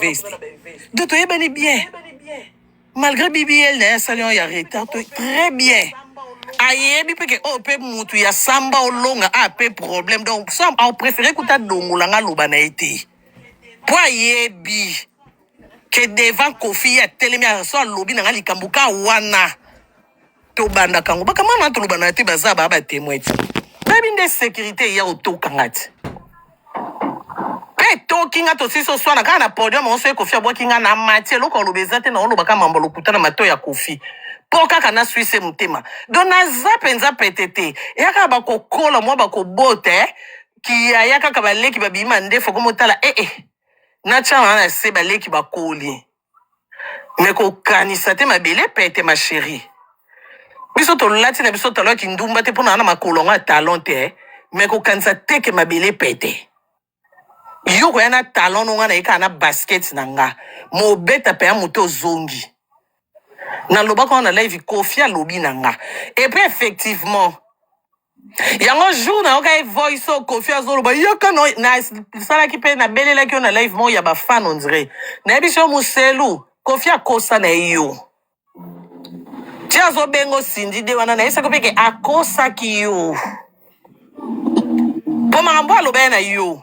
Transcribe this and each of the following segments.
Veste. Donc toyebani bien. Malgré BBL na ye asali yango ya retard to très bien. Ayebi mpe ke oyo mpe mutu ya samba olonga a mpe problème donc so a préféré kuta dongola nga aloba na ye te. Po ayebi ke devant Koffi ye atelemi so alobi na nga likambo ka wana tobandaka yango bakamana wana tolobana te baza ba ba témoin ti. Bayebi nde sécurité eya otoka nga ti. Pe etoki nga tosilisi oswana kaka na podium yango soki Koffi abwaki nga na mati eloko oloba eza te na oloba kaka mambo lokuta na mato ya Koffi po kaka na suisse motema donc naza penza pete te eya kaka bakokola mwa bakobota eh kiyaya kaka baleki babimi mandefu okomotala eh eh natya wana na se baleki bakoli Mais kokanisa te mabele pete ma cherie. Biso tolati na biso talon ya kindumba te pona na makolo yango ya talon te. Mais kokanisa te ke mabele pete. Yo koya na talon no nga na ye kaka na basket na nga. Mobeta pe ya moto ozongi. Nalobaka wana na live Koffi alobi na nga. Et puis effectivement yango jour nayoka ye voice oyo kofi azoloba yoka no nasalaki mpe nabelelaki yo na live moko ya bafan on dirait nayebisi yo moselu kofi akosa na ye yo ti azobenga osindi de wana nayebisaki mpe ke akosaki yo mpo makambo aloba ye na yo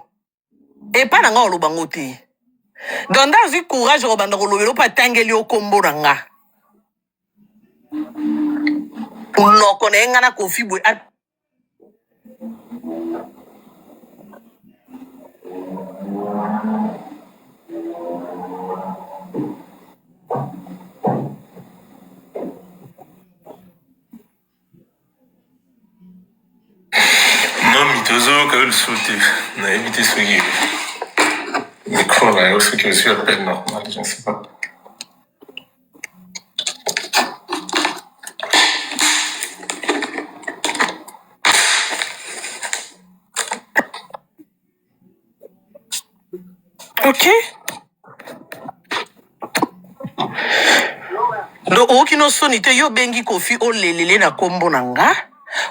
epa na nga oloba ngo te donc nde azwi courage kobanda kolobela mpo atangeli yo nkombo na nga monoko na ye nga na kofi boye Mami tozoyoka yo lisusu te nayebi te soki micro na yo soki ozwi appel normal je ne sais pas. Ok. Donc oyoki no soni te yo obengi Koffi olelele na kombo na nga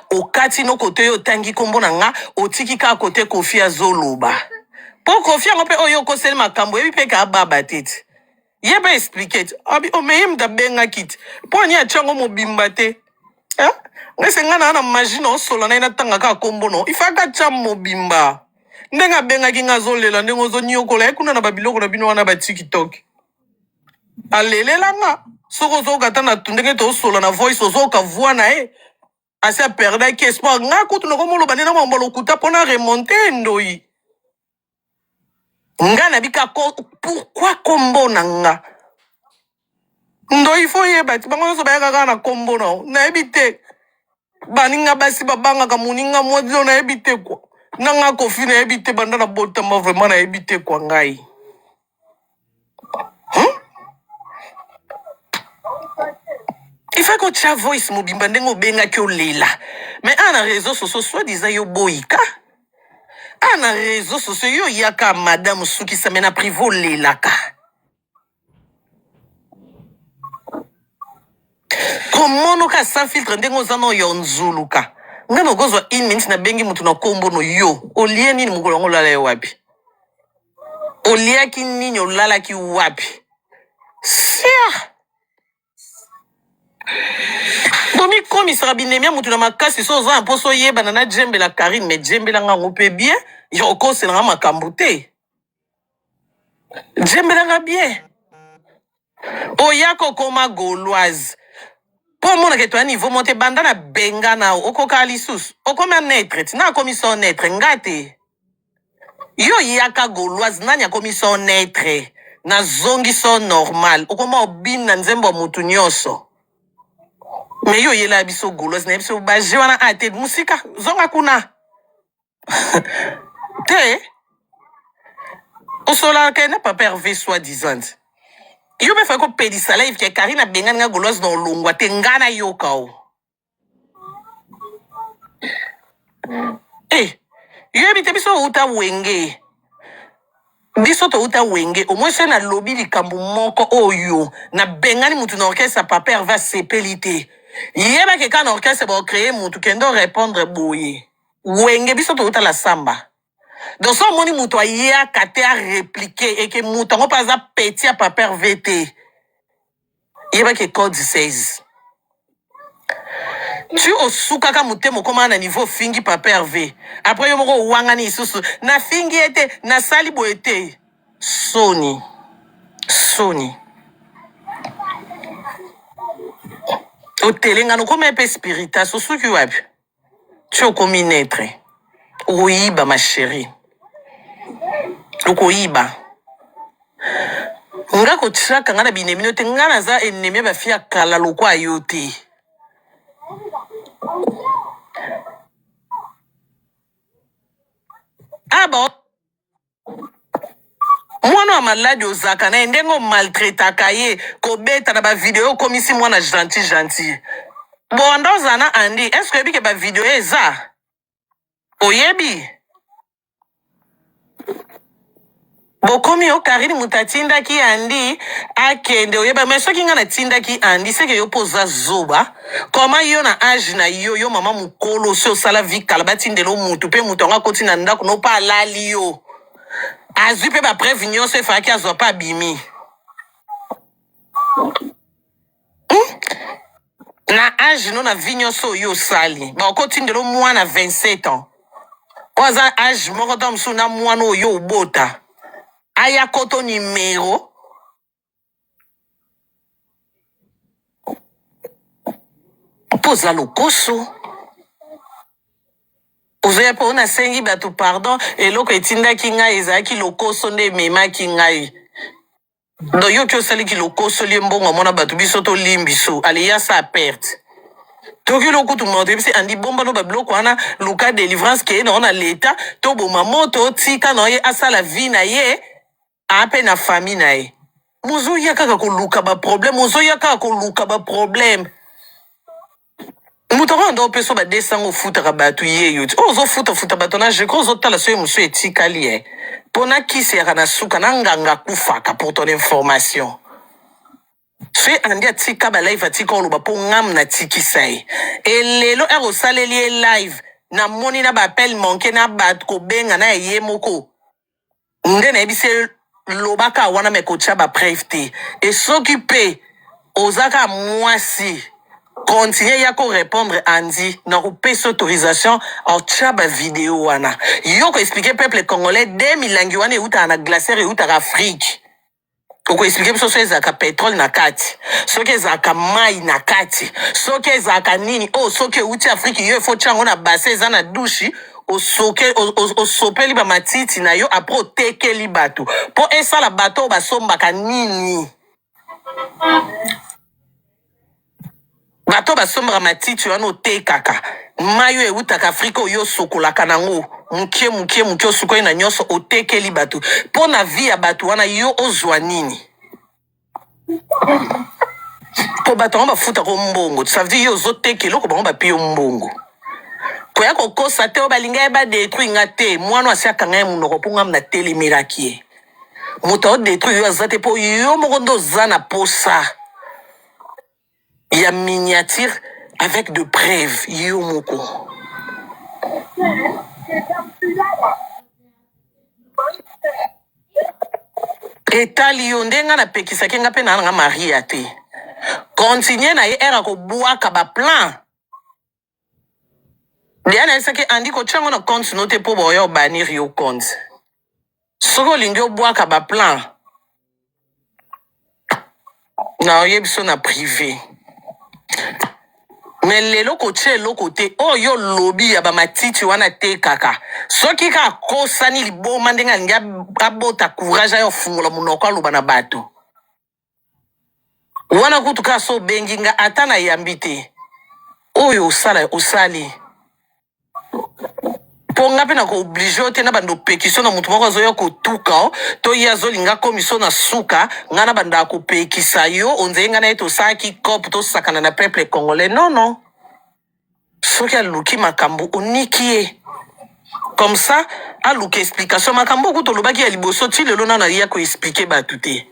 okati no kote yo otangi kombo na nga otiki kaka kote Koffi azoloba po Koffi yango pe oyo okoseli makambo oyebi pe ka baba te ti ye pe explique ti abi omeye mutu abengaki ti po ani atia yango mobimba te Eh? Ngai se ngai naa na magie na osola na ye natanga kaka kombo no ifaka atya mobimba ndenge abengaki ngai azolela ndenge ozoniokola ye kuna na babiloko na bino wana ba tiktok alelela nga soki ozoyoka ata na ndenge tosola na voice ozoyoka voix na ye asi aperdaki espoir ngai kutu nakomoloba nde na mambo lokuta mpo na remonte ndoyi nga na bika ko pourquoi kombo na nga ndoyi fo yeba ti bango nyonso bayaka kaka na kombo na yo nayebi te baninga basi babangaka moninga mwasi oyo nayebi te kua na nga kofi nayebi te banda na botama vraiment nayebi te kua ngai hmm? il faut kotia voice mobimba ndenge obengaki olela mais awa na réseau sociaux soit disant yo boyika awa na réseau sociaux yo oyaka madame sukisa mais na prive olelaka komonoka sans filtre ndenge oza na oyo nzuluka nga nakozwa une minute nabengi motu na kombo no yo olie nini mokolo yango olala ye wapi oliaki nini olalaki wapi sia bomikomisaka binemia motu na makasi so oza na mposa oyebana na djembela karine me djembela nga yango mpe bien ya okosela nga makambo te djembela nga bien oya kokoma gauloise mpo omonaka etoya niveau mo te banda na bengana okokaa lisusu okomi anetre ti na akomi so netre nga te Yo yaka gauloise nani akomi so neutre na zongi so normal okoma obina nzembo ya mutu nyoso me yo oyela biso gauloise na biso ba jeu wana a te musika zonga kuna te osolaka na papa Hervé soit disant yo pe fai kopelisa live ke Karine abengani nga gauloise na olongwa te nga na yoka o Eh, yoyebi te biso outa wenge biso touta wenge au moins soki nalobi likambo moko oyo nabengani mutu na orchestre papa Herve asepeli te yebake kaka na orchestre baocreye mutu kende orepondre boye wenge biso touta la samba. Donc so omoni moto ayaka te areplike eke moto yango mpe aza petit ya papa Herve te, yebaki code 16 tu osukaka motema okomaka na niveau ofingi papa Herve, après yo moko owangani lisusu nafingi ye te, nasali boye te. Soni, soni, otelengana okoma ye mpe spiritas, osuki wapi? Ti okomi netre, okoyiba ma chérie, okoyiba. Nga kotiaka nga na binemi no te, nga naza ennemi ya bafi ya kala lokwa yo te. Ah ba mwana ya maladi ozalaka na ye ndenge omaltretaka ye kobeta na bavideo okomisi mwana gentil gentil bonda ozala na Andy, est ce que oyebi ke bavideo eza oyebi bokomi yo Karine moto atindaki Andy akende oyeba me soki ngai natindaki Andy seke yo mpo oza zoba koma yo na age na yo yo mama mokolo osi osala vi kala batindela yo mutu mpe moto yango akoti na ndako no mpe alali yo azwi mpe bapreuve nyonso efalaki azwa mpe abimi na age no na vi nyonso oyo osali bakotindela yo mwana 27 ans oyo aza age moko to mosusu na mwana oyo obota aya koto numero mpo oza lokoso ozoya mpo nasengi bato pardon eloko etindaki ngai ezalaki lokoso nde ememaki ngai donc yoki osaliki lokoso lie mbongo amona bato biso tolimbiso aleya sa perte toki lokutu moto yebisi andi bomba no babiloko wana luka délivrance keye nango na leta toboma moto tika na ye asala vie na ye ape na famille na ye mozoya kaka koluka baproblème ozoya kaka koluka baproblème moto yango anda opesa ba 200 ofutaka bato ye yo ti oyo ozofutafuta bato na je crois ozotala soki mosusu etikali ye mpo na kisi yaka na suka na nganga akufaka pour ton information soki andi atika balive atika oloba mpo ngam natikisa ye elelo ere osaleli ye live namoni na baappel manke na bato kobenga na ya ye moko nde nayebisi ye lobaka wana me kotia bapreuve te e soki mpe oza kaka mwasi continue ya korépondre Andy na kopesa autorisation otya bavideo wana yo koexplike peuple congolais de milangi wana eutaka na glacière eutaka Afrique okoexplike biso soki ezalaka pétrole na kati soki ezalaka mai na kati soki ezalaka nini oyo soki euti Afrique yo efo tia yango na bassin eza na douche osoke osopeli bamatiti na yo apres otekeli bato mpo esala bato oyo basombaka nini bato basombaka matiti wana otekaka mai oyo eutaka Afrika oyo osokolaka nango mokie mokie mokie osukoli na nyonso otekeli bato mpo na vie ya bato wana yo ozwa nini mpo bato yango bafutaka mbongo ça veut dire yo ozoteka eloko bango bapi yo mbongo koya kokosa te oyo balinga ye badétruire nga te mwana asi akanga ye monoko mpo ngam natelemelaki ye moto aodétruire yo aza te mpo yo moko nde oza na posa ya miniature avec de preuve yo moko etali yo nde nga napekisaki nga mpe naa nanga maria te continue na ye ere akobwaka baplan deya nayebisaki andi kotia yango na compte no te mpo boya obanir yo compte soki olingi obwaka baplan na oyebi so na privé me lelo kotia eloko te oyo lobi ya bamatiti wana tekaka soki kaka akosani liboma ndenge alingi abota courage ayo afungola monoko aloba na bato wana kutu kaka so obengi nga ata nayambi te oyo osala osali mpo nga mpe nakooblige yo te na bando opekisa na motu moko azoya kotuka o to ye azolinga komiso na suka nga na bandaka kopekisa yo onzeye nga na ye tosalaki cope tosakana na peuple congolais non non soki aluki makambo oniki ye comme ça aluka explication makambo okuta olobaki ya liboso ti lelo nano aya koexplike bato te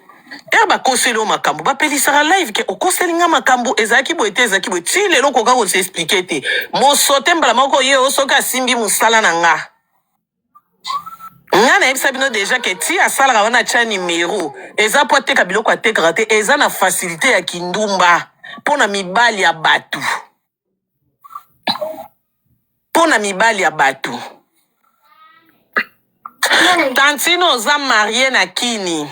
ere bakoseli yo makambo bapelisaka live ke okoseli nga makambo ezalaki boye te ezalaki boye ti lelo okoka koseexplike te mosote mbala moko ye o soki asimbi mosala na nga. Nga nayebisa bino deja ke ti asalaka wana atya nimero eza mpo ateka biloko atekaka te, eza na facilité ya kindumba mpo na mibali ya bato, mpo na mibali ya bato. Tantine oza marie na kini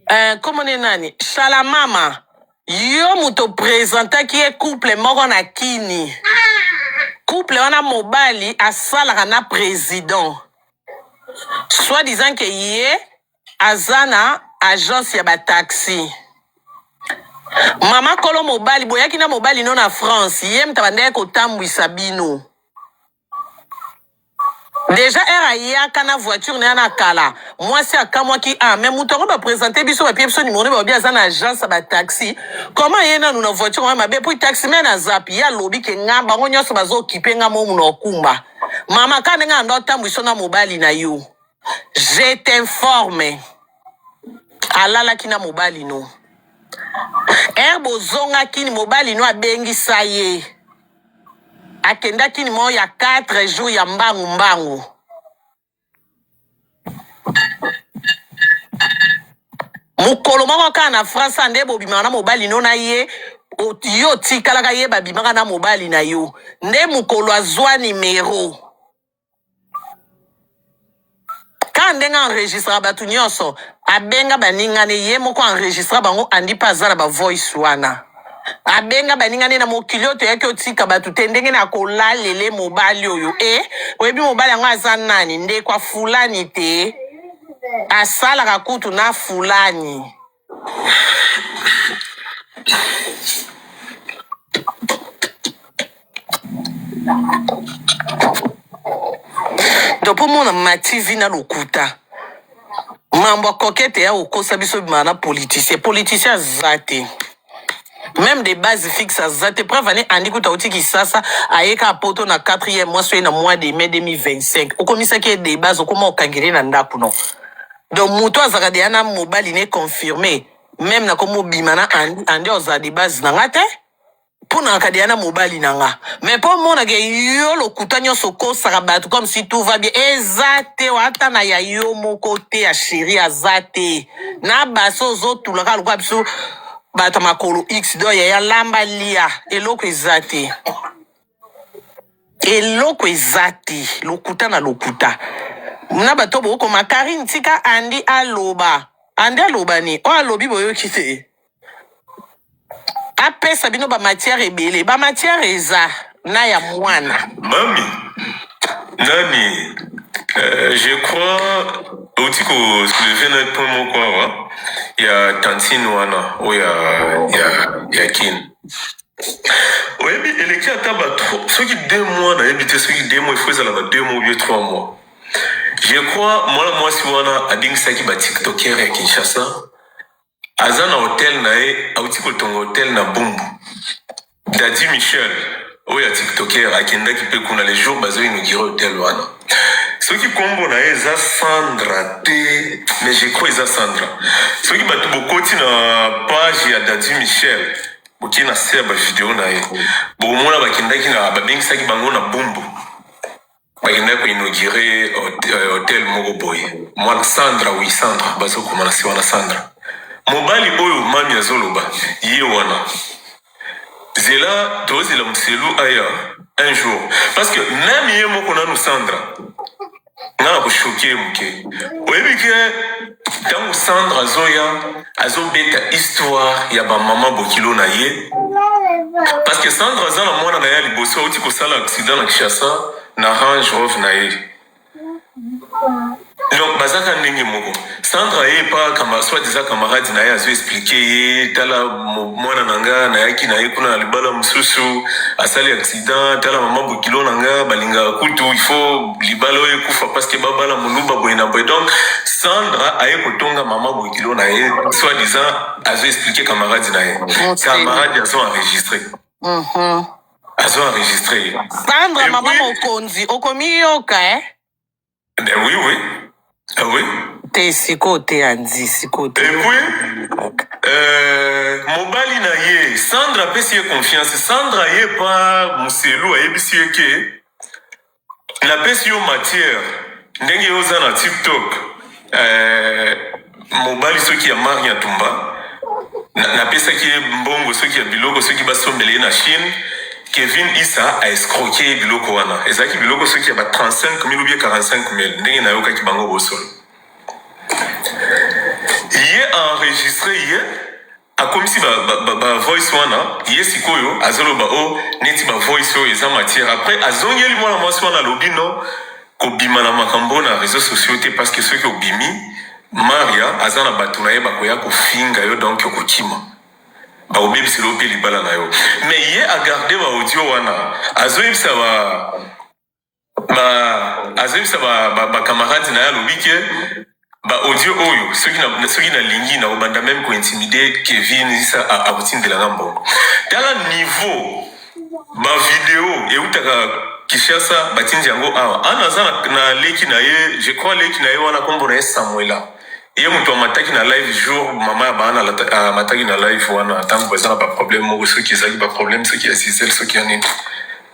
eh, kombo ne nani shalamama yo moto opresentaki ye couple moko na kini couple wana mobali asalaka na president soit disant ke ye aza na agence ya bataxi mama kolo mobali boyaki na mobali no na france ye moto abandaki kotambwisa bino Dejà heure ayaka na voiture naye na kala mwasi akamwaki ah mais mutu yango ba presente biso ba pie biso numero naye balobi aza na agence ya ba taxi comment aye nanu na voiture wana mabe puis taximan aza pi ye alobi ke nga bango nyonso bazo occupe nga mo muna okumba mama ka ndenge ando atambwiso na mobali na yo je t'informe alalaki na mobali no heure bozongaki mobali no abengisa ye Akendaki ni ya 4 jours ya mbangu mbangu. Mokolo moko kaka na France nde bobimaka na mobali no na ye yo otikalaka ye babimaka na mobali na yo nde mokolo azwa nimero Kaka ndenge a enregistraka batu nionso, abenga baninga ne ye moko a enregistra bango Andy pe aza na ba voice wana. Abenga baninga ne na mokili oyo toyaki otika batu te ndenge na kolalele mobali oyo eh oyebi mobali yango aza nani ndeko ya fulani te asalaka kutu na fulani. Donc po mona Mathy vie na lokuta mambo ya coquette ya kokosa biso bimaka na politicien politicien aza te meme de base fixe aza te preuve ane andi kuta auti kisasa aye kaka poto na 4e mois soki na mois de mai 2025 okomisaki ye de base okoma okangeli na ndako no Donc mutu azalaka deja na mobali ne confirme meme na komo bima na Andy, Andy ozala de base na nga te mpo nazalaka deja na mobali na nga mais mpo omona ke yo lokuta nyonso okosaka bato comme si tout va bien eza te ata na ya yo moko te ya chéri aza te na basi ozotula kaka lokola biso bato ya makolo x do yaya lamba lia eloko eza te Eloko eza te lokuta na lokuta na bato bokoma Carine tika Andy aloba Andy aloba ni oyo alobi boyoki te apesa bino ba matière ebele ba matière eza na ya mwana Mami, nani, je crois outi ko soulever na point moko awa ya tantine wana oyo ya, ya, ya kin. Oyebi eleki ata ba soki deux mois nayebi te soki deux mois il faut ezala ba deux mois ou bien trois mois. Je crois mwana mwasi wana abengisaki ba tiktoker ya Kinshasa aza na hotel na ye auti kotonga hotel na Bumbu. Daddy Michel oyo ya tiktoker akendaki pe kuna le jour bazo inaugurer hotel wana. Soki kombo na ye eza Sandra te mais je crois eza Sandra. Soki bato bokoti na page ya Daddy Michel boke na se ya ba video na ye bokomona bakendaki na babengisaki bango na Bumbu bakendaki ko inaugurer hotel moko boye mwana Sandra oui Sandra bazokoma na se wana Sandra mobali oyo mami azoloba ye wana zela tozela moselu aya un jour parce que meme ye moko nanu Sandra nga na koshoke ye moke oyebi ke ntango Sandra azoya azobeta histoire ya bamama bokilo na ye parce que Sandra aza na mwana na ye ya liboso auti kosala accident na Kinshasa na Range Rover na ye Donc bazaka ndenge moko. Sandra ye pa kama soit disant camarade na ye azo expliquer ye tala mwana na nga nayaki na ye kuna na libala mosusu asali accident tala mama bokilo na nga balingaka kutu il faut libala oyo ekufa parce que babala moluba boye na boye donc Sandra aye kotonga mama bokilo na ye soit disant azo expliquer camarade na ye camarade azo enregistrer Azo enregistre ye. Sandra Et mama puis, mokonzi okomiyoka eh? ben oui, oui. Ah oui. Te sikoyo te Andy sikoyo te. Et puis, mobali na ye Sandra apesi ye confiance. Sandra ye pa Muselu ayebisi ye ke Napesi yo matière ndenge yo oza na TikTok eh, mobali soki ya Maria Tumba napesaki ye mbongo soki ya biloko soki basombela ye na Chine. Kevin Issa a escroquer ye biloko wana, ezalaki biloko soki ya ba 35 000 ou bien 45 000 ndenge nayokaki bango bosolo. Ye a enregistre ye akomisi ba, ba, ba, ba voice wana ye sikoyo azoloba o oh, neti ba voice oyo eza matière après azongeli mwana mwasi wana alobi no kobima na makambo na réseaux sociaux te parce que soki obimi Maria aza na bato na ye bakoya kofinga yo donc okokima bakobebisela yo mpe libala na yo mais ye agarde ba audio wana azoyebisa ba ba azoyebisa ba, ba, ba camarade na ye alobi ke ba audio oyo soki na, soki nalingi na kobanda meme kointimide Kevin isa akotindela nga mbongo. Tala niveau ba video eutaka Kinshasa batindi yango awa. Ana aza na, na leki na ye, je crois leki na ye wana kombo na ye Samuela. Ye moto amataki na live jour mama ya baana amataki na live wana ntango baza na ba problème moko soki ezalaki ba problème soki ya Gisèle soki ya nini.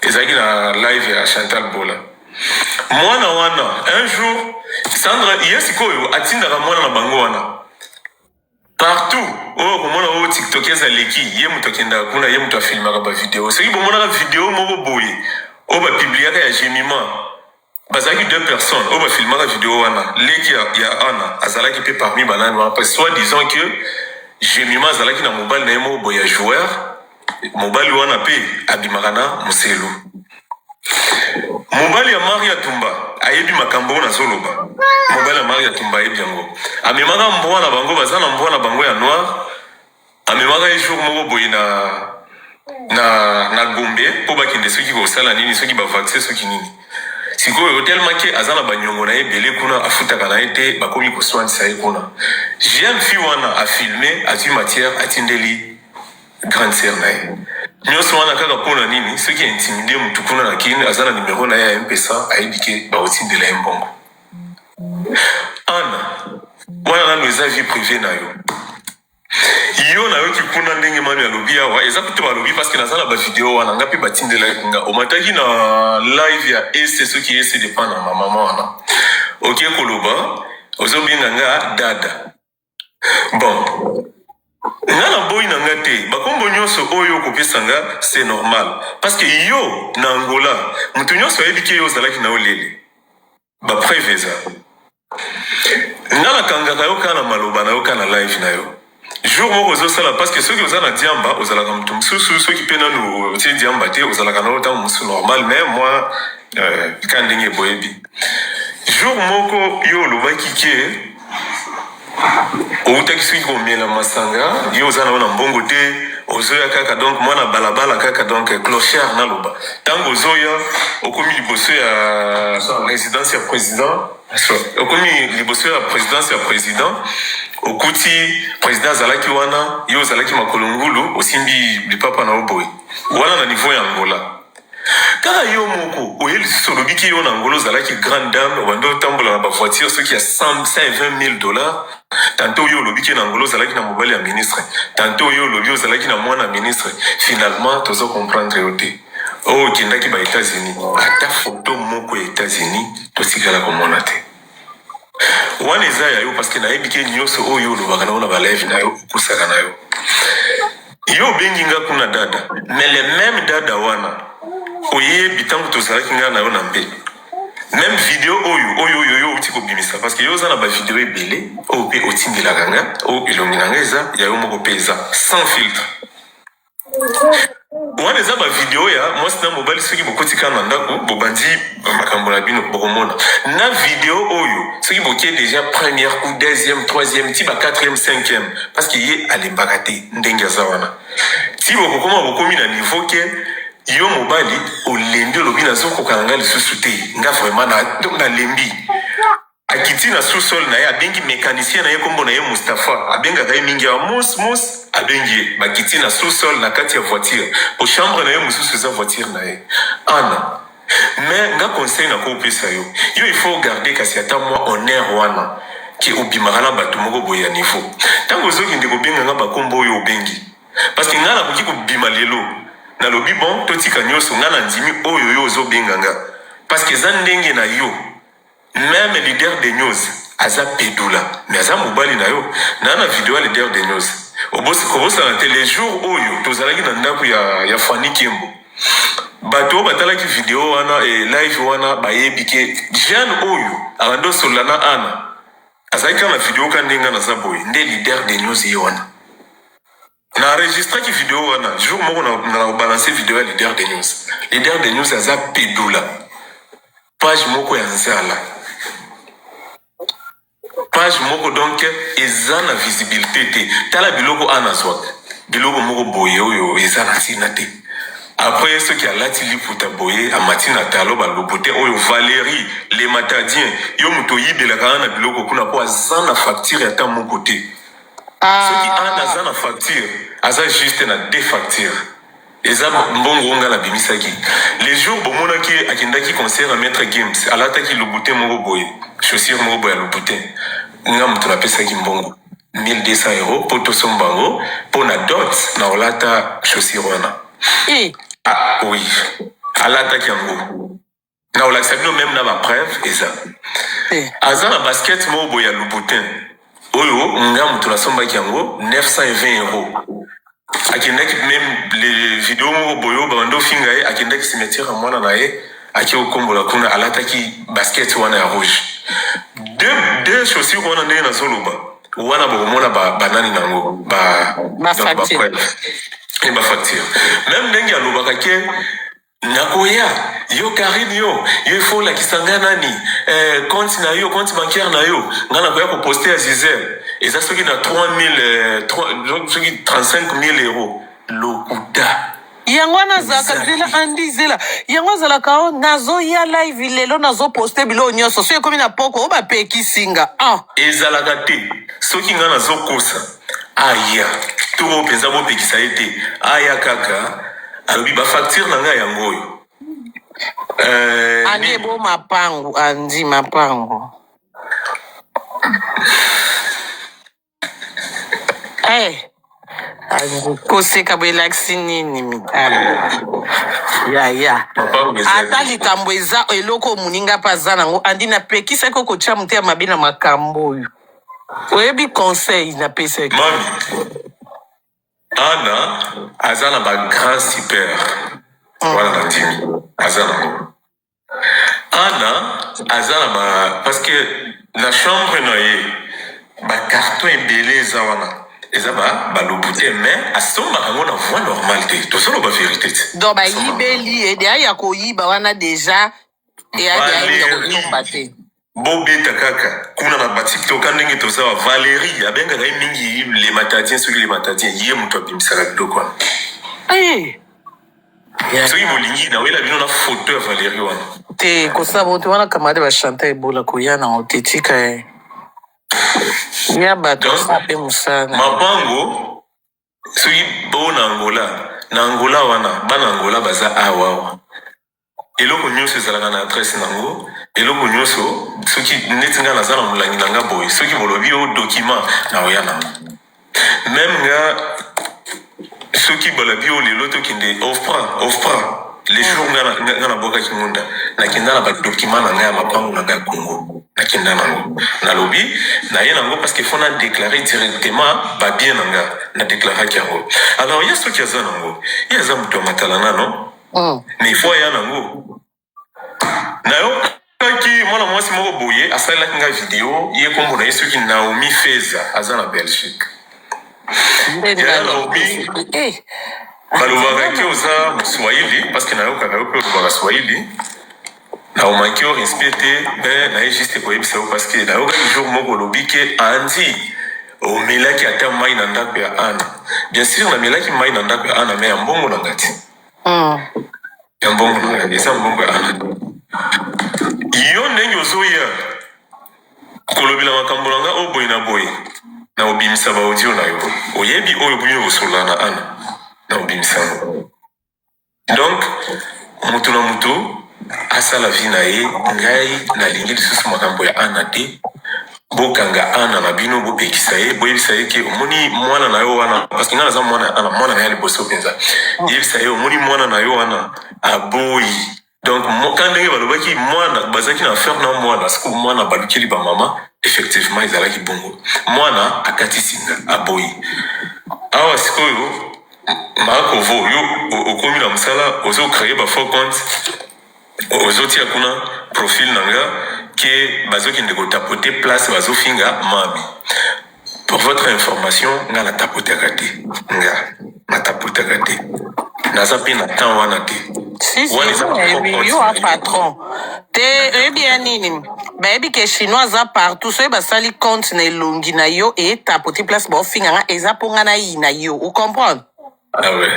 Ezalaki na live ya Chantal Bola. Mwana wana un jour Sandra ye sikoyo atindaka mwana na bango wana partout oyo okomona oyo tiktokes aleki ye moto akendaka kuna ye moto afilmaka bavideo soki bomonaka video moko boye oyo bapibliaka ya gemima bazalaki deux personnes oyo bafilmaka video wana leki ya, ya ana azalaki mpe parmi banani wana parce soit disant que gemima azalaki na mobali na ye moko boye ya joueur Mobali wana pe abimaka na muselu. Mobali ya Maria Tumba ayebi makambo oyo nazoloba. Mobali ya Maria Tumba ayebi yango. Amemaka mbwa na bango, baza na mbwa na bango ya noir. Amemaka ye jour moko boye na na na Gombe mpo bakende soki kosala nini, soki ba vaccin soki nini. Sikoyo tellement ke aza na banyongo na ye ebele kuna, afutaka na ye te, bakomi koswanisa ye kuna. Jeune fille wana a filme, azwi matière, atindeli grande sœur na ye nyonso wana kaka mpo na nini soki intimide motu kuna na kin aza na numero na ye ya mpesa ayebi ke bakotindela ye mbongo ana wana nanu eza vie privée na yo yo nayoki kuna ndenge mami alobi awa eza kutu balobi parce que naza na bavideo wana nga mpe batindelaki nga omataki na live ya ese soki ese dépend na mama wana oke koloba ozobenga nga dada Bon, nga na boyi na nga te bakombo nyonso oyo okopesa nga c'est normal parce que yo na Angola moto nyonso ayebi ke yo ozalaki na yo lele ba preuve eza nga nakangaka yo kaka na maloba na yo kaka na live na yo jour moko ozosala parce que soki oza na diamba ozalaka moto mosusu soki mpe nanu otie diamba te ozalaka na yo ntango mosusu normal mais moi euh, ka ndenge boyebi jour moko yo olobaki ke Owutaki soki komela masanga yo oza na yo na mbongo te ozoya kaka donc mwana balabala kaka donc clochard naloba tango ozoya okomi liboso ya residence ya president okomi liboso ya presidence ya president okuti president azalaki wana yo ozalaki makolo ngulu osimbi lipapa na yo boye wana na niveau ya Angola Kaka yo moko oye lisusu olobi ke yo na Angola ozalaki grande dame obandi otambola na ba voiture soki ya 120 000 dollars tantot yo olobi ke na Angola ozalaki na mobali ya ministre tantot yo olobi ozalaki na mwana ministre finalement tozo comprendre yo te oyo okendaki ba Etats-Unis ata photo moko ya Etats-Unis totikala komona te wana eza ya yo parce que nayebi ke nyonso oyo olobaka nango na ba live na yo okosaka na yo yo obengi nga kuna dada mais le même dada wana oyebi ntango tozalaki nga na yo na mbe même video oyo oyo oyo yo outi kobimisa parce que yo oza na bavideo ebele oyo mpe otindelaka nga oyo elongi na nga eza ya yo moko mpe eza sans filtre Wana eza ba video ya mwasi na mobali soki bokoti kaka na ndako bobandi makambo na bino bokomona na video oyo soki bokie deja première ou deuxième troisième ti ba quatrième cinquième parce que ye alembaka te ndenge aza wana ti bokokoma bokomi na niveau ke yo mobali olembi olobi nazokoka na nga lisusu te nga vraiment na, donc nalembi Akiti na sous sol na ye abengi mecanicien na ye kombo na ye Mustapha abengaka ye mingi awa Mus Mus abengi ye bakiti na sous sol na kati ya voiture po chambre na ye mosusu eza voiture na ye Anna mais nga conseil nako pesa yo yo il faut garder kasi ata mwa honneur wana ke obimaka na batu moko boye ya niveau tango ozo kende kobenga nga ba kombo oyo obengi parce que nga nakoki kobima lelo nalobi bon totika nioso nga na ndimi oyo yo ozo benga nga. Parce que eza ndenge na yo. Meme leader de news aza pedula mais aza mobali na yo. Na na video ya leader de news. Kobosana te le jour oyo tozalaki na ndako ya ya Fanny Kembo. Bato oyo batalaki video wana e live wana bayebi ke jeune oyo abandi osolola na Anna azalaki kaka na video ka ndenge nga naza boye nde leader de news ye wana. Na enregistraki video wana jour moko na na balancer video ya leader de news. Leader de news aza pedula. Page moko ya nzala. Page moko donc eza na visibilité te. Tala biloko ana azwaka. Biloko moko boye oyo eza na ntina te. Après soki alati liputa boye amati na talo ba louboutin oyo Valerie le matadien yo moto oyibelaka ana biloko kuna po aza na facture ata moko te. Soki Anna aza na facture, aza juste na deux factures. Eza mbongo oyo nga nabimisaki. Le jour bomonaki ye akendaki concert ya Maitre Gims, alataki Louboutin moko boye, chaussure moko boye ya Louboutin. Nga moto napesaki mbongo 1200 euros po tosomba yango po na dot na olata chaussure wana. Eh. Ah oui, alataki yango. Na olakisa bino meme na ba preuve eza. Eh. Aza na basket moko boye ya Louboutin oyo nga moto nasombaki yango 920 euros. Akendaki meme le video moko boye oyo babandi ofinga ye, akendaki cimetière ya mwana na ye ake kokombola kuna alataki basket wana ya rouge. Deux chaussures wana ndenge nazoloba wana bokomona ba banani nango ba Ba donc ba facture. preuve et ba facture. Meme ndenge alobaka ke Nakoya yo Carine yo yo il faut olakisa nga nani eh, compte na yo compte bancaire na yo nga nakoya ko poster ya Gisèle eza soki na 3000 eh, 3, soki 35000 euros lokuta. Yango wana azalaka Eza zela te. Andy zela yango azalaka o nazoya live lelo nazoposte biloko nyonso soki ekomi na poko o bapekisi nga ah. Ezalaka te soki nga nazokosa aya tour oyo mpenza bopekisa ye te aya kaka alobi ba facture na ngai yango oyo Andi nini ebo mapangu andi mapangu eh andi koseka boye elakisi nini mitala ya ya mapangu ata ezali likambo eza eloko oyo moninga mpe aza nango andi napekisaki okotya motema mabe na makambo oyo oyebi conseil napesaki mami Anna aza na ba grand super wana na ndimi aza nango Anna aza na ba parce que na chambre na ye ba carton ebele eza wana eza ba ba louboutin mais asombaka yango na voie normale te tozoloba verite te Donc asombaka yango bayibeli ye deya ya koyiba wana deja eya deya ya Valérie kotomba te. Bobeta kaka kuna na ba tiktok ndenge toza wa Valerie abengaka ye mingi le matadien soki le matadien ye moto abimisaka biloko wana. Eh. Soki bolingi nawela bino na photo ya Valerie wana. Te kosala bongo te wana camarade ba chanteur ebola koya nango te tika ye. Ya bato Donc asala mpe mosala na ye. mapango soki bo na Angola na Angola wana bana Angola baza awa awa. Eloko nioso ezalaka na adresse nango, eloko nioso soki neti nga naza na mulangi na nga boye soki bolobi oh document nakoya nango. Meme nga soki balobi oh lelo tokende ofpra ofpra le jour nga nga nabwakaki ngunda nakenda na ba document na nga ya mapangu na nga ya Congo nakenda nango nalobi naye nango parce que faut na declarer directement ba bien na nga na declaraki yango alors ye soki aza nango ye aza moto ya matalana non Mais il faut aya nango. Nayokaki mwana mwasi moko boye asalelaki nga video, ye kombo na ye soki Naomi Feza, aza na Belgique. Nde Yaya nani Naomi, eh balobaka ke oza Moswahili, parce que nayokaka yo mpe olobaka Swahili. Na omanki yo respect te, mais naye juste koyebisa yo parce que nayokaki jour moko olobi ke Andy omelaki ata mai na ndako ya Anna. Bien sûr namelaki mai na ndako ya Anna, mais ya mbongo na nga te. Ya mbongo na ngai eza mbongo ya Anna. Yo ndenge ozoya kolobela makambo na ngai oyo boye na boye, na obimisa ba audio na yo. Oyebi oyo bino bosolola na Anna, na obimisa yango. Donc moto na moto asala vie na ye. Ngai nalingi lisusu makambo ya Anna te. Bokanga Anna na bino, bopekisa ye, boyebisa ye ke omoni mwana na yo wana, parce que ngai naza mwana ya Anna, mwana na ye ya liboso mpenza. Yebisa ye omoni mwana na yo wana aboyi. Donc ka ndenge balobaki mwana bazalaki na affaire na mwana, sikoyo mwana balukeli bamama. Effectivement ezalaki bongo, mwana akati singa, aboyi. Awa sikoyo Makovo, yo okomi na mosala, ozocréer bafaux compte, ozotia kuna profil na nga ke bazokende kotapoter place bazofinga mami. Pour votre information, nga natapotaka te, nga natapotaka te, naza mpe na temps wana te. Si, si. Wana eza Oyebi bafaux yo a compte na yo. Patron te, oyebi ya nini? Bayebi ke Chinois aza partout. Soki basali compte na elongi na yo, etapoter place baofinganga, eza mpo nga nayina yo, ocomprendre? Ah ouais.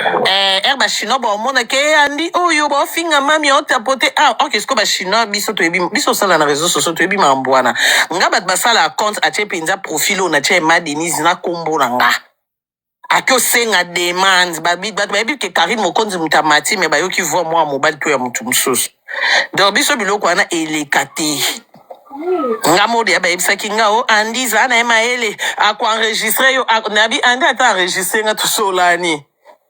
Eh, bachinois baomona ke andi oyo baofinga mami, otapoter. Ah ok, siko bachinois, biso toyebi, biso osala na réseau sociaux, toyebi makambo wana. Nga bato basala compte, atie mpenza profil oyo natie Ema Denise na nkombo na nga, ake osenga demande. Bato bayebi ke Karine Mokonzi moto amati, me bayoki voix mwa mobali to ya motu mosusu. Donc biso biloko wana eleka te. Nga modi ya bayebisaki nga o Andi zala na ye mayele, akoenregistrer yo. Nabi Andi ata enregistre nga, tosolani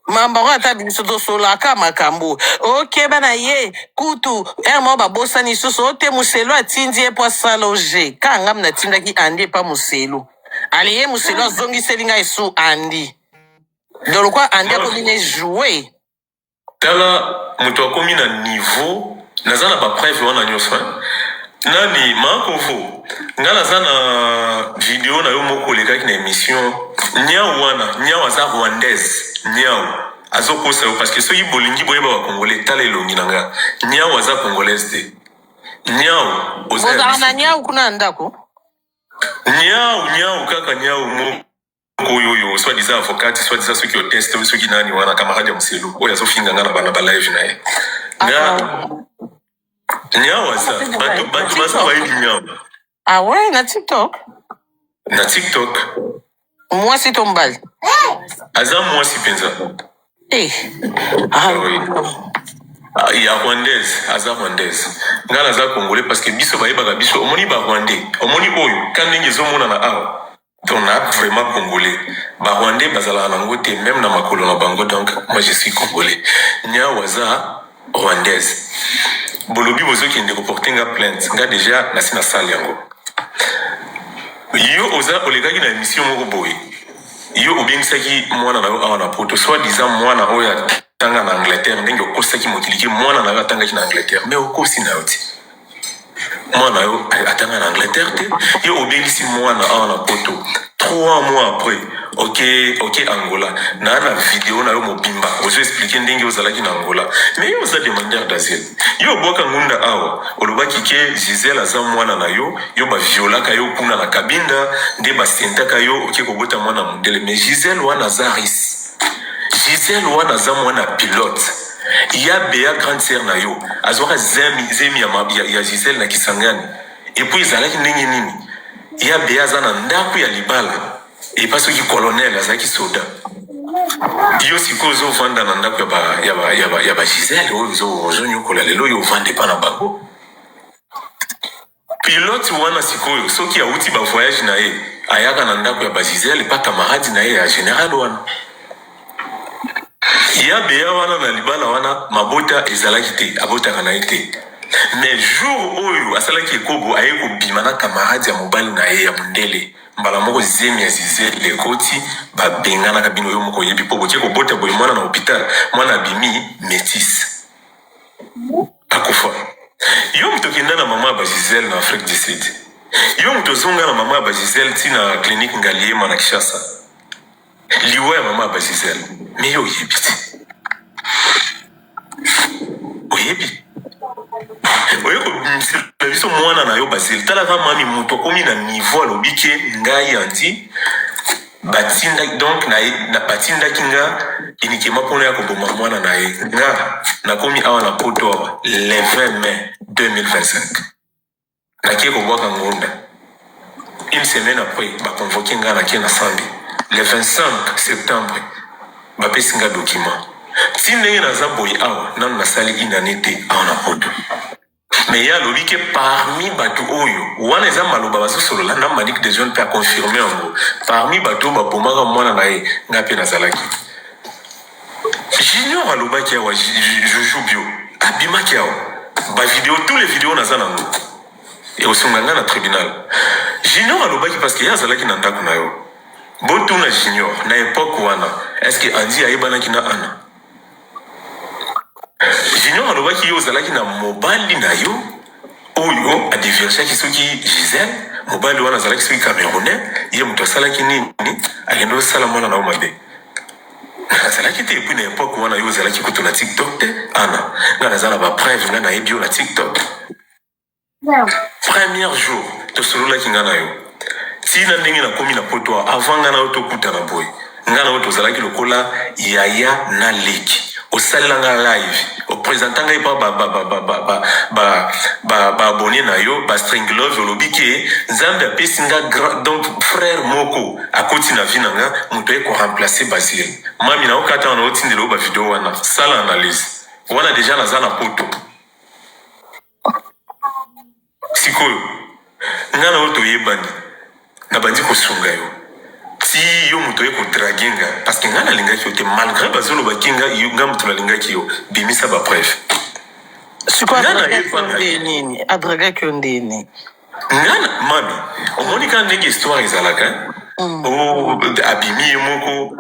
mambo yango. Ata biso tosolaka makambo, okeba na ye kutu ere moko babosani lisusu o te. Moselo atindi ye mpo asala oge ka ngam natindaki Andi epa moselo ale ye. Moselo azongiseli ngai esu Andi. Donc lokwa Andi akomi ne joue. Tala, moto akomi na niveau, naza na bapreuve wana nyonso, hein. Nani Makovo, nga naza na video na yo moko olekaki na émission. Nyau wana, nyau aza rwandaise. Nyau azokosa yo parce que soki bolingi boyeba bacongolais, tala elongi na nga. Nyau aza congolaise te. Nyau oza ya Bozala biso na te. Nyau kuna na ndako. Nyau, nyau kaka nyau moko oyo oyo soit disant avocate, soit disant soki oteste oyo, soki nani wana, camarade ya moselu oyo azofinga nga na bana balive na ye nga. Nyau aza bato baza bayebi nyau. Ah ouais, na TikTok? Na TikTok. Mwasi to mobali? Aza mwasi mpenza. Eh. Ah, Oui. Ah, ya rwandaise, aza rwandaise. Nga naza congolais parce que biso bayebaka biso. Omoni barwandais, omoni oyo ka ndenge ezomonana awa, donc na vraiment congolais. Barwandais bazalaka nango te, même na makolo na bango. Donc moi je suis congolais, nyau aza rwandaise. Bolobi bozokende koporter nga plainte, nga déjà nasi nasali yango. Yo oza olekaki na émission moko boye, yo obengisaki mwana na yo awa na Poto, soit disant mwana oyo atanga na Angleterre. Ndenge okosaki mokili ke mwana na yo atangaki na Angleterre, mais okosi na yo ti mwana yo atanga na Angleterre te. Yo obengisi mwana awa na Poto, 3 mois après oke Angola. Na video na yo mobimba ozo expliquer ndenge ozalaki na Angola, mais yo oza demandeur d'asile. Yo obwaka ngunda awa, olobaki ke Gisele aza mwana na yo. Yo baviolaka yo kuna na Kabinda, nde basentaka yo oke kobota mwana mondele. Mais Gisele wana aza russe. Gisele wana aza mwana pilote ya Bea, grande sœur na yo. Azwaka zemi, zemi ya Gisele na Kisangani. Et puis ezalaki ndenge nini? Ya Bea aza na ndako ya libala epa soki colonel azalaki soda. Yo sikoyo ozovanda na ndako ya bagisele oyo ozonyokola lelo. Oyo ovanda epa na bango, pilote wana, sikoyo soki awuti bavoyage na ye, ayaka na ndako ya bagisele pa camarade na ye ya général wana ya Beya wana. Na libala wana mabota ezalaki te, abotaka na ye te. Mais jour oyo asalaki ekobo, aye kobima na camarade ya mobali na ye ya mondele. Mbala moko zemi ya Gisele ekoti, babenganaka bino. Yo moko oyebi mpo botie kobota boye mwana na hôpital, mwana abimi métis, akufa. Yo moto okenda na mama ya bagisele na Afrique du Sud, yo moto ozonga na mama ya bagisele ntina clinique Ngaliema na Kinshasa, liwa ya mama ya bagisele. Mais yo oyebi te, oyebi oye kobimisela biso mwana na yo Basile. Talaka mami, moto akomi na niveau, alobi ke ngai Andi batindaki, donc na batindaki nga uniquement mpona ya koboma mwana na ye. Nga nakomi awa na Poto awa le 20 mai 2025, nakie kobwaka ngunda. Une semaine après baconvoquer nga, nakie na sambi le 25 septembre, bapesi nga document. Ti ndenge naza boye awa, nanu nasali une année te awa na Poto. Mais ye alobi ke parmi bato oyo wana, eza maloba bazosolola na Manik de John mpe aconfirmer yango, parmi bato oyo babomaka mwana na ye, ngai mpe nazalaki. Junior alobaki awa, Juju Bio abimaki awa. Ba video, tous les videos naza nango ekosunga nga na tribunal. Junior alobaki parce que ye azalaki na ndako na yo. Botuna Junior na epoque wana est ce que Andy ayebanaki na Anna? Junior alobaki yo ozalaki na mobali na yo oyo adivergeaki soki Gisèle, mobali wana azalaki soki Camerounais, ye moto asalaki nini akende osala mwana na yo mabe. Nazalaki te epuis na epoque wana yo ozalaki kutu na TikTok te Anna. Nga naza na ba preuve nga nayebi yo na TikTok. Premier jour tosololaki nga na yo ti na ndenge nakomi na poto awa avant nga na yo tokutana boye nga na yo tozalaki lokola yaya na leki osalela nga live opresenta ngai pa ba ba ba ba ba ba ba ba ba abonne na yo ba string love olobi ke nzambe apesi nga grand donc frère moko akoti na vie na nga moto aye ko remplacer Basile mami na okata wana otindela yo ba video wana sala analyse wana deja naza na poto Sikoyo nga na yo toyebani nabandi kosunga yo ti yo moto oye ko drague nga parce que nga nalingaki yo te malgre bazoloba ki nga yo nga moto nalingaki yo bimisa ba preuve Sikoyo nga adragaki nayepa yo na nde yo nini? Adragaki yo nde nini? Nga na mami omoni kaka ndenge histoire ezalaka hein? Oh, abimi ye moko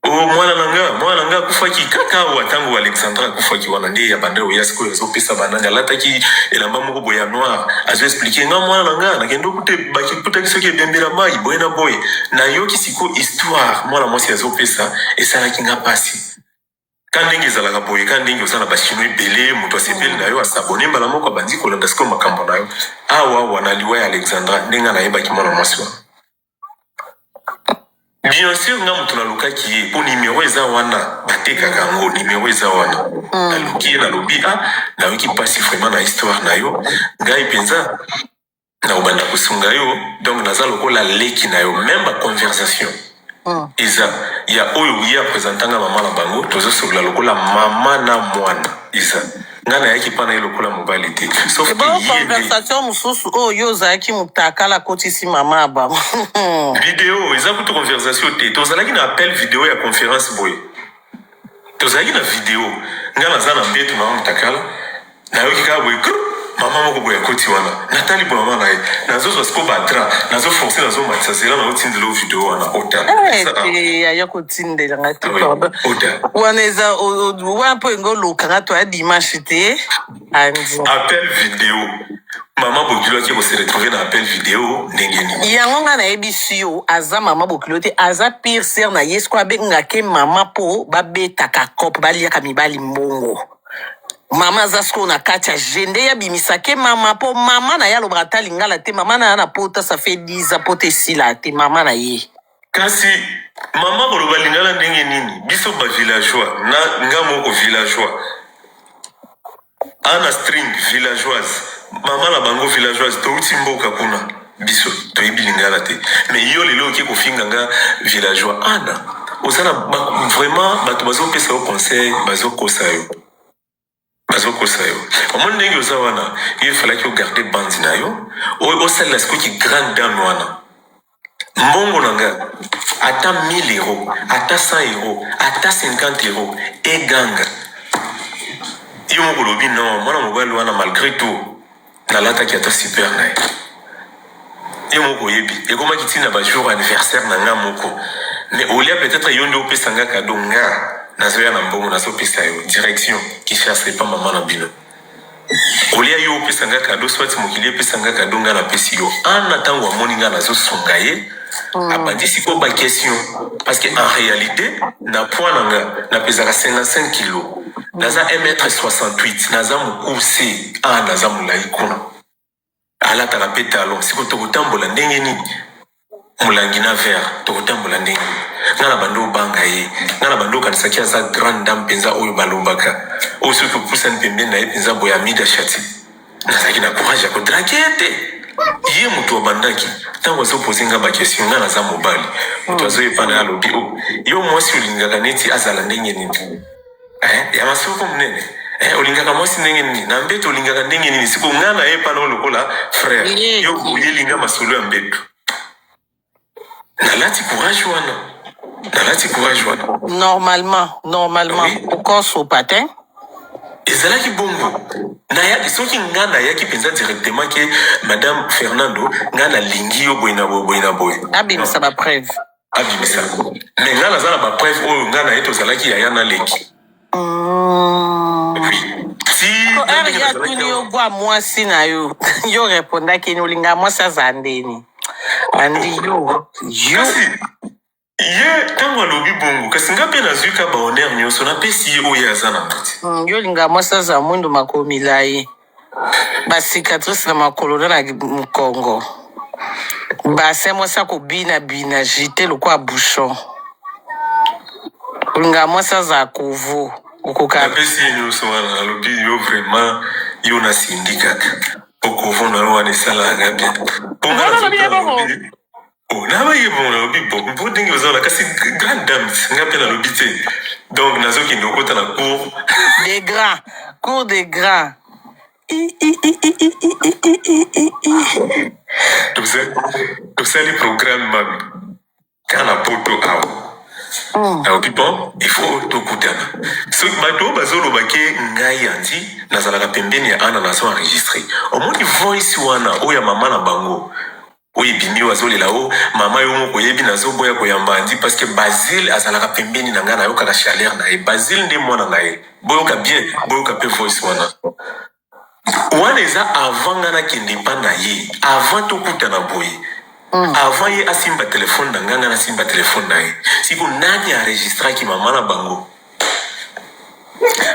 oh, mwana na nga mwana na nga akufaki kaka awa ntango Alexandra akufaki wana nde ya banda oya sikoyo azopesa banani alataki elamba moko boye ya noir azo explike nga mwana na nga nakende okute bakikutaki soki ebembela mai boye na boye nayoki sikoyo histoire mwana mwasi azopesa esalaki nga mpasi Ka ndenge ezalaka boye ka ndenge oza na ba chinois ebele moto asepeli na yo asabone mbala moko abandi kolanda sikoyo makambo na yo awa awa na liwa ya Alexandra ndenge nga nayebaki mwana mwasi wana bien sûr nga moto nalukaki ye po numero eza wana batekaka yango numero eza wana naluki ye nalobi ah nayoki mpasi vraiment na histoire na yo ngai mpenza nakobanda kosunga yo donc naza lokola leki na yo meme ba conversation eza ya oyo ye apresenta nga mama na bango tozosolola lokola mama na mwana eza nga nayaki mpa na ye lokola mobali te sauf que Ebongo ye nde conversation mosusu oyo yo ozalaki mutakala akotisi mama ya bango. Video eza kutu conversation te tozalaki na appel video ya conference boye Tozalaki na video nga naza na mbetu na mutakala nayoki kaka boye krr mama moko boye akoti wana natali boye mama na ye nazozwa siko ba drap nazo force nazomatisa zela naotindela yo video wana otala Eh, eza awa te yaya kotindela nga te Ah oui, pardon otala wana eza wana mpo enge oluka nga to ya dimanche te andi appel video mama bokilo ake kose retrouver na appel video ndenge nini yango nga nayebisi yo aza mama bokilo te aza pire sœur na ye sikoyo abengaka ye mama mpo babetaka cope baliaka mibali mbongo mama aza sikoyo na kati ya je nde ye abimisaka ye mama mpo mama na ye alobaka ata lingala te mama na ye na pota ça fait 10 ans pota esila te mama na ye Kasi mama koloba lingala ndenge nini biso ba villageois na nga moko villageois Anna string villageoise mama na bango villageoise towuti mboka kuna biso toyebi lingala te mais yo lelo oke kofinga nga villageois Anna oza na ba, vraiment bato bazopesa yo conseil bazokosa yo bazokosa yo omoni ndenge oza wana yo efalaki ogarde bandi na yo osalela sikoyo ki grande dame wana mbongo na nga ata 1000 euro ata 100 euro ata 50 euro eganga yo moko olobi non mwana mobali wana malgré tout nalataki ata super na ye yo moko oyebi ekomaki ntina ba jour anniversaire na nga moko mais olia peut-être yo nde opesa nga kado nga nazoya na mbongo nazopesa yo direction Kinshasa epa mama na bino olia yo opesa nga kado soit mokili epesa nga kado nga napesi yo ana ntango amoni nga nazosunga ye abandi sikoyo ba question parce que en réalité na poids na nga napesaka 55 kilo naza 1 mètre 68 naza mokuse a naza molai kuna alataka mpe talon sikoyo tokotambola ndenge nini molangi na verre tokotambola ndenge nini nga na bando obanga ye nga na bando okanisaki aza grande dame mpenza oyo balobaka oyo soki opusani pembeni na ye mpenza boye amida shati nazalaki na courage ya kodrake ye te ye moto abandaki ntango azopose nga bakestion nga naza mobali moto azoyepa na ye alobi o oh, yo mwasi olingaka neti azala ndenge nini Eh, ya masoko monene eh, olingaka mwasi ndenge nini na mbeto olingaka ndenge nini siko nga na ye pana lokola frère yo oyeli nga masolo ya mbeto nalati courage wana nalati courage wana Normalement, normalement, oui okosopa te. Ezalaki bongo. Nayaki, soki nga nayaki mpenza directement ke madame Fernando, nga nalingi yo boye na boye, boye na boye. Abimisa ba preuve. Abimisa. Mais nga naza na ba preuve oyo nga na ye tozalaki yaya na leki. Oui. Ti Ko na heure ndenge ye nazalaki atuni yo awa. gwa mwasi na yo, yo repondaki nini? Olingaka mwasi azala ndeni? Andi yo, yo. Kasi Ye tango alobi bongo kasi nga pe nazui ka ba honneur nioso na pesi ye oyo ye aza nango te. Yo olingaka mwasi azala mwindu makolo milayi ba cicatrice na makolo na na mukongo bassin mwasi akobina bina jite lokola bouchon olingaka mwasi azala kovo okoka Napesi ye nioso wana alobi yo vraiment yo na Cindy kaka po kovo na yo wana esalaka nga bien po nga Vraiment nazo alobi ye tala bongo? alobi Oh, na ye bon nalobi bon mpo ndenge oza wana kasi grande dame nga mpe nalobi te donc nazokende okota na cour des grands cour des grands I, i, i, i, i, i, i, i, i, i. Tosali programme mami kaka na poto awa. Nalobi bon, il faut tokutana. Soki bato oyo bazoloba ke ngai Andy nazalaka pembeni ya Anna nazo enregistre, omoni voice wana oyo ya mama na bango Oyo ebimi oyo azolela o mama yo moko oyebi nazo boya koyamba Andy parce que Basile azalaka pembeni na nga nayokaka chaleur na ye Basile nde mwana na ye boyoka bien boyoka pe voice wana wana eza avant nga nakende epa na ye avant tokutana boye avant ye asimba telefone na nga nga nasimba telefone na ye siko nani enregistraki mama na bango.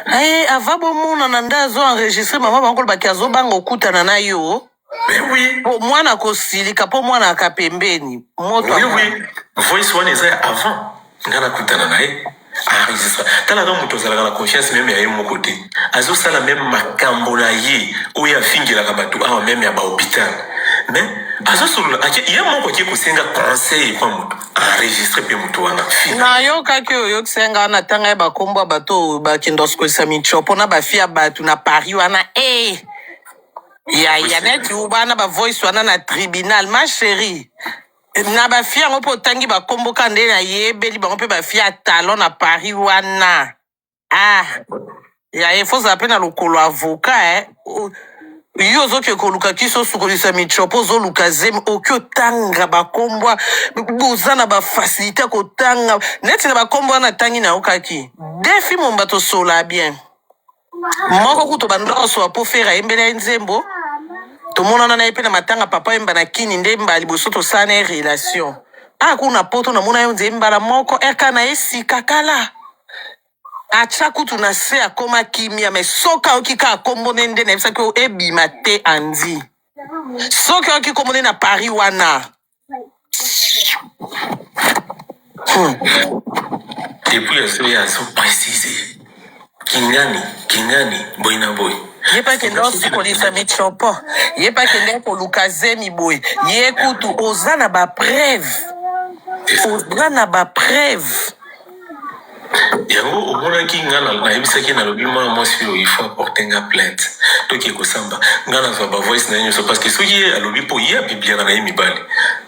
Hey, avant bomonana nde azo enregistre mama bango kolobaki azobanga okutana na yo. Mais oui. Po mwana akosilika po mwana aka pembeni moto Oui oui. Voice wana eza ya avant nga nakutana na ye enregistre. Tala ka moto azalaka na confiance meme ya ye moko te. Azosala meme makambo na ye oyo afingelaka bato awa meme ya ba hôpital. Mais azosolola ake ye moko ake kosenga conseil epa moto enregistre pe moto wana. Nayokaki oyokisa nga wana tanga ya bakombo ya bato oyo bakenda kosukolisa michopo na bafi ya bato na Paris wana eh. Ya ya neti wana ba voice wana na tribunal ma chérie na ba fille yango mpe otangi bakombo ka nde nayebeli bango mpe ba fille ya talon na Paris wana ah ya ye fozala mpe na lokolo avocat eh. Yo ozoke koluka kisi osukolisa michopo ozoluka zemi oki otanga bakombo boza na bafacilité ya kotanga neti na bakombo wana atangi nayokaki defi momba tosola bien moko kutu banda kosoba mpo fere ayembela ye nzembo tomonana na ye mpe na matanga papa yemba na kini nde mbala liboso tosala na ye relation a kuna poto namona yo nzembe mbala moko rk na ye sika kala atya kutu na se akoma kimia me soki ayoki kaka kombo ne nde nayebisaki yo ebima te andi soki ayoki kombo ne na paris wana. Et puis azoya azo préciser kingani kingani boye na boye. Ye mpe akende osukolisa michopo, ye mpe akende koluka zemi boye, ye kutu oza na ba preuve, oza na ba preuve. Yango omonaki nga nayebisaki nalobi mwana mwasi oyo il faut apporter nga plainte toke kosamba nga nazwa ba voice na ye nyonso parce que soki ye alobi mpo ye apibliaka na ye mibali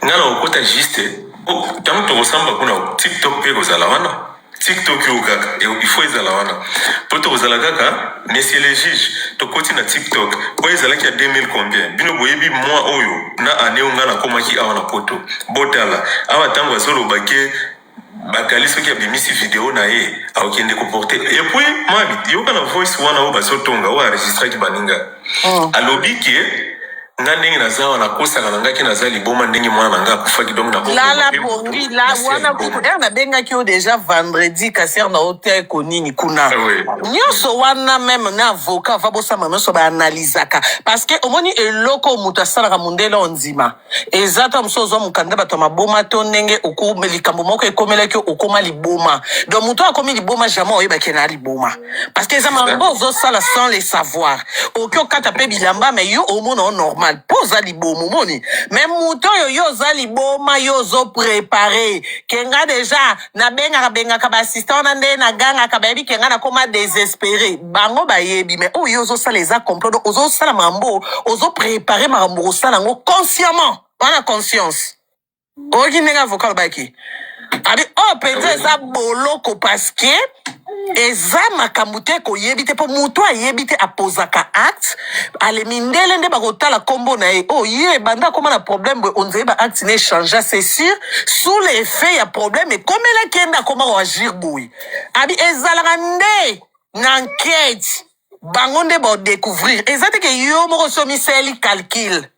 nga na kokota juste ntango tokosamba kuna tiktok mpe ekozala wana tiktok oyo kaka il faut ezala wana mpo tokozala kaka monsieur le juge tokoti na tiktok oyo ezalaki ya 2000 combien bino boyebi mwa oyo na année oyo nga nakomaki awa na poto botala awa ntango azoloba ke Bakali soki abimisi video na ye akokende ko porter et puis mami yoka na voice wana oyo bazotonga oyo enregistraki baninga alobi ke nga ndenge naza wana nakosaka na nga ke naza liboma ndenge mwana na nga akufaki donc nakoboma Lala pe moto pongi la na se ya wana liboma. kutu heure nabengaki yo deja vendredi kasi heure na yo te konini kuna Ah oui. nyonso wana meme na avocat va bosama nyonso baanalizaka parce que omoni eloko oyo moto asalaka mondele ondima Eza ta mosusu ozwa mokanda bato ya maboma to ndenge oko likambo moko ekomelaki yo okoma liboma donc moto oyo akomi liboma jamais oyeba ke na liboma parce que eza makambo ozosala sans le savoir oki okata mpe bilamba mais yo omona o normal mpo oza liboma omoni mais moto oyo yo oza liboma yo ozo prepare ke nga deja nabengaka bengaka ba assistant wana nde nagangaka bayebi ke nga nakoma desespere bango bayebi mais oyo yo ozosala eza complot donc ozosala makambo ozo prepare makambo okosala yango consciemment wana conscience oyoki ndenge avocat alobaki abi oyo mpenza eza boloko parce que Eza makambo te koyebi te, mpo moto ayebi te apozaka acte ale mindele nde bakotala nkombo na ye. Oh, ye banda akoma na problème boye, onzeye ba acte na echangea, c'est sûr sous l'effet ya problème ekomelaki ye nde akoma koagir boye. Abi ezalaka nde na enquête, bango nde baodecouvrir. Eza te ke yo moko so omisali calcul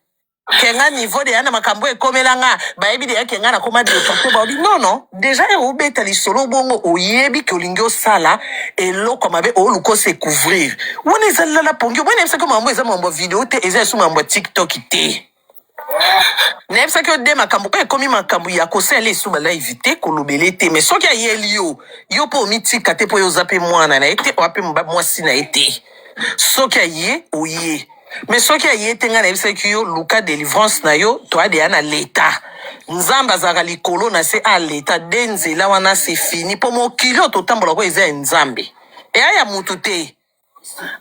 ke nga niveau deya na makambo ekomela nga, bayebi deya ke nga nakoma deporte, baobi non non. Deja e obeta lisolo bongo, oyebi ke olingi osala eloko ya mabe, oluka ose couvrir. Wana eza lala pongi. Omoni, nayebisaki yo makambo eza makambo ya video te, eza esu makambo ya TikTok te. Nayebisaki yo de makambo oyo ekomi makambo ya kosala esu ba live te, kolobele te. Mais soki ayeli yo, yo mpo omitika te, mpo yo oza mpe mwana na ye te, oa mpe mwasi na ye te. Soki aye, oye. Mais soki aye te, ngai nayebisaki yo, luka delivrance na yo. Toya deya na leta, Nzambe azalaka likolo na se a leta de nzela wana, c'est fini. Mpo mokili oyo totambola ko eza ya Nzambe, eya ya mutu te.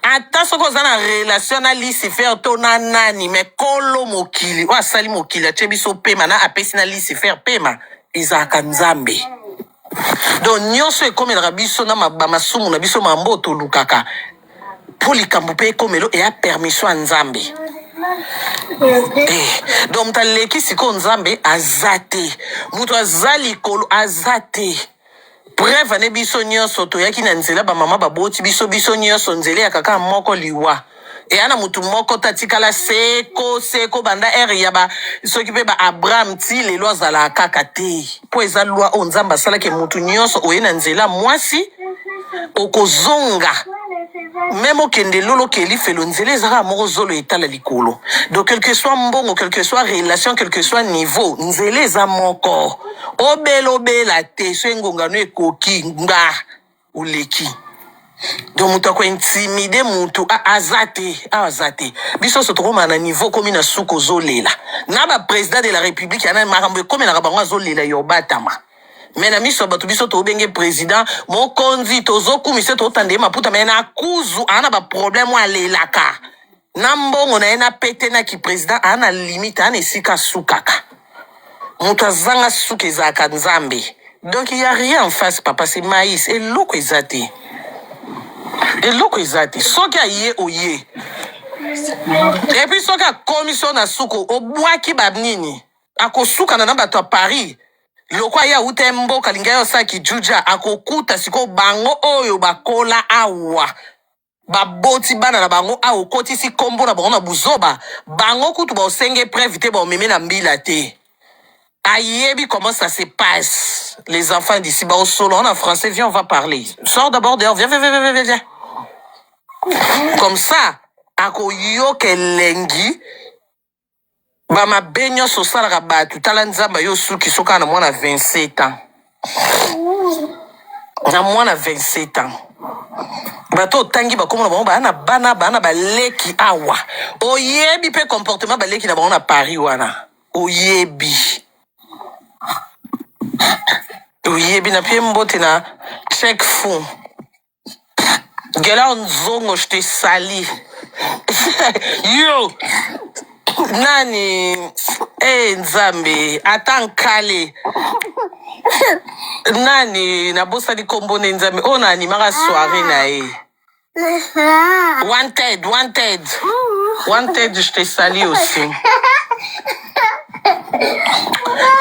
Ata soki oza na relation na Lucifer to na nani, me kolo mokili oyo asali mokili, atie biso pema na apesi na Lucifer pema, ezalaka Nzambe. Donc nyonso ekomelaka biso na bamasumu na biso, mambo oyo tolukaka mpo likambo mpe ekomelo, eya permission ya Nzambe. Donc moto aleki sikoyo Nzambe aza te, moto aza likolo aza te. Preuve ane, biso nyonso toyaki na nzela, bamama baboti biso, biso nyonso nzela ya kaka moko, liwa. Eya na motu moko te atikala seko seko banda ere ya ba soki mpe ba Abraham ti lelo, azalaka kaka te, mpo eza loi oyo Nzambe asalaki. Motu nyonso oye na nzela mwasi, okozonga meme okende lolo, okeli felo, nzela eza kaka moko, zolo etala likolo. Donc quelque soit mbongo, quelque soit relation, quelque soit niveau, nzela eza moko. Obela obela te, so engongano ekoki nga oleki. Donc moto akointimide motu aza te, awa aza te. Biso nyonso tokomana na niveau, komi na suka, ozolela na baprésident de la République yana, makambo ekomelaka bango, azolela yo obatama. Me na miso ya bato, biso tobenge président mokonzi, tozokumisa, totanda ye maputa, me na kuzu aa na baproblème oyo alelaka na mbongo na ye na pete na ki président. Aa na limite, aa na esika asukaka. Moto azanga suka ezalaka Nzambe. Donc il y a rien en face, papa, c'est maïs, eloko eza te, eloko eza te. Soki aye, oye. Et puis soki akomi so na suku, obwaki banini, akosukana na bato ya Paris. Lokwa ye awuta ye mboka, alingi aye osalaki juja, akokuta sikoyo bango oyo bakola awa, baboti bana na bango awa, okotisi nkombo na bango na buzoba. Bango kutu baosenge preuve te, baomeme na mbila te. Ayebi comment ça se passe, les enfants d'ici baosolo en français. Viens, on va parler. Sors d'abord dehors, viens, viens, viens, viens, viens, viens. Comme ça akoyoka elengi bamabe nyonso osalaka bato. Tala, Nzambe yo osuki so kaka na mwana 27 ans, na mwana 27 ans. Bato otangi bakomona bango baa na bana, baa na baleki awa. Oyebi mpe comportement baleki na bango na Paris wana, oyebi, oyebi. Na pie mbote na check fou Gela Nzongo, je te sali. Yo nani eh, Nzambe ata nkale nani, nabosani nkombo ne. Nzambe oyo na animaka soirée na ye. Wanted, wanted, wanted, je te sali aussi.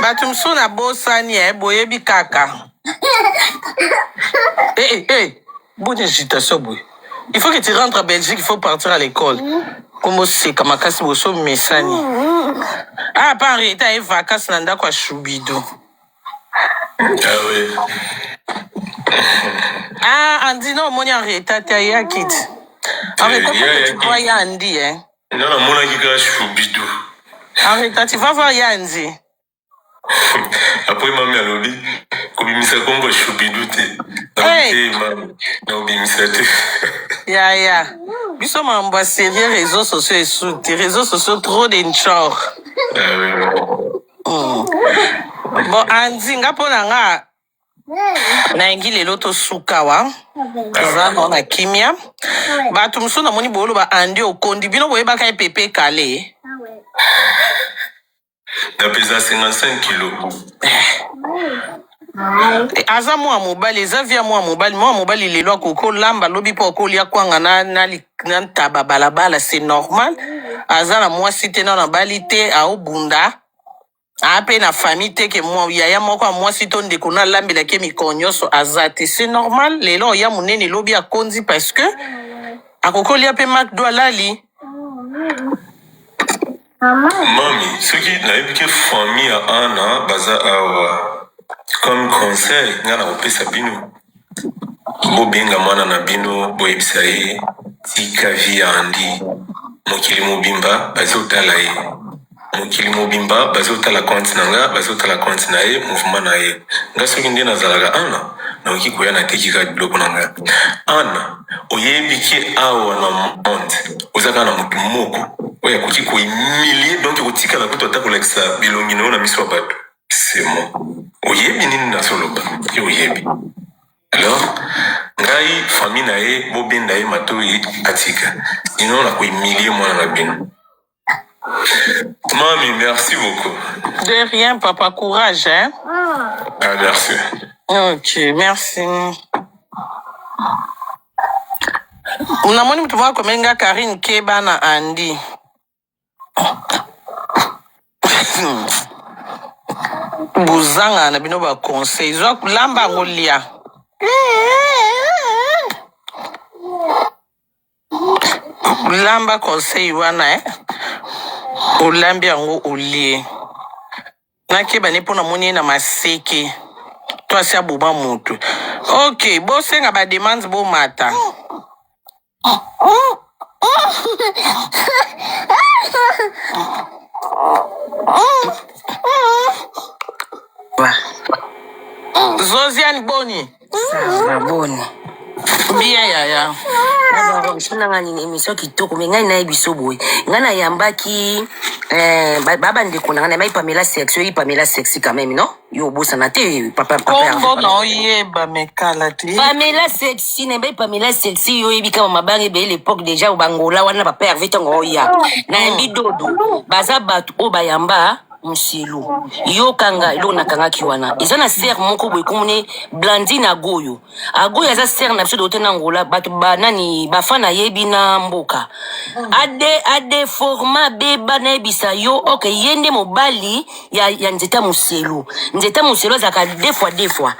Bato mosusu nabosani, boyebi kaka. Eh, eh, eh, bonne agitation boye. Il faut que tu rentres à Belgique, il faut partir à l'école. Kombo seka makasi boso mesani. Ah, pa Henrietta ye vacances na ndako ya Shubido. Ah oui. Ah, Andy, non, omoni Henrietta te, ayaki ti. Henrietta, faut que tu vois ya Andy, hein. Nga namonaki kaka Shubido. Henrietta, tu vas voir ya Andy. Après mami alobi kobimisa kombo Shubidu te. Hey. Te mami, naobimisa te. Ya ya. Biso mambo ya sérieux, réseaux sociaux esu te. Réseaux sociaux trop de nchor. Ah oui. Bon, Andy, nga mpo na nga nayengi lelo tosuka wa, toza nao na kimia. Bato mosusu namoni boyoloba Andi okondi, bino boyebaka ye pepe kale. Napeza 55 kilo. Eh, aza mwa mobali eza via mwa mobali mwa mobali lelo akoki kolamba lobi mpo akolia kwanga na, na, na ntaba balabala c'est normal aza na mwasi te nano abali te aobunda aa mpe na famille te ke mwa yaya moko ya mwasi to ndeko na alambelaki ye mikolo nyonso aza te c'est normal lelo oya monene lobi akondi parce que akoki kolia mpe macdo alali Mami, soki nayebi ke famille ya Anna baza awa, comme conseil nga nakopesa bino, bobenga mwana na bino boyebisa ye tika vie ya Andy, mokili mobimba bazotala ye, mokili mobimba bazotala compte na nga, bazotala compte na ye, mouvement na ye. Nga soki nde nazalaka Anna, nakoki koya nateki kaka biloko na nga. Anna, oyebi ke awa na monde oza kaka na motu moko oyo akoki kohumilie donc kotikala kutu ata kolakisa bilongi na yo na miso ya bato c'est moi. Oyebi nini nazoloba? Yo oyebi. Alors ngai famille na ye bobenda ye matoyi atika, sinon nakohumilie mwana na bino. Mami, merci beaucoup. De rien, papa, courage, hein? Ah, merci. Ok, merci. Namoni moto moko akomeli nga Karine keba na Andy. Bozanga na bino ba conseil. Zwa lamba yango lia. Lamba conseil wana eh. Olambi yango olie. Nakeba ne mpo namoni ye na maseke to asi aboma moto. Ok, bosenga ba demande bomata. Wa. Zoziane boni? Ça va boni. Bien yaya. Émission nanga nini émission kitoko mais ngai nayebi biso boye ngai nayambaki eh, ba ba bandeko na ngai nayambaki Pamela sexy oyebi Pamela sexy quand même non yo obosana te papa papa Hervé Kombo na Pamela oyeba mekala te. Pamela sexy nayambaki Pamela sexy yo oyebi kama mabanga ebele l'époque déjà bangola wana papa Hervé ntango oya nayambi dodo baza bato oyo bayamba Musilu yoka nga eloko nakangaki wana eza na sere moko boye komone Blandine Agoyo Agoyo aza sere na biso dote na Angola bato ba nani bafa nayebi na mboka ade ade forma beba nayebisa yo ok ye nde mobali ya, ya nzeta muselu nzeta muselu azalaka deux fois deux fois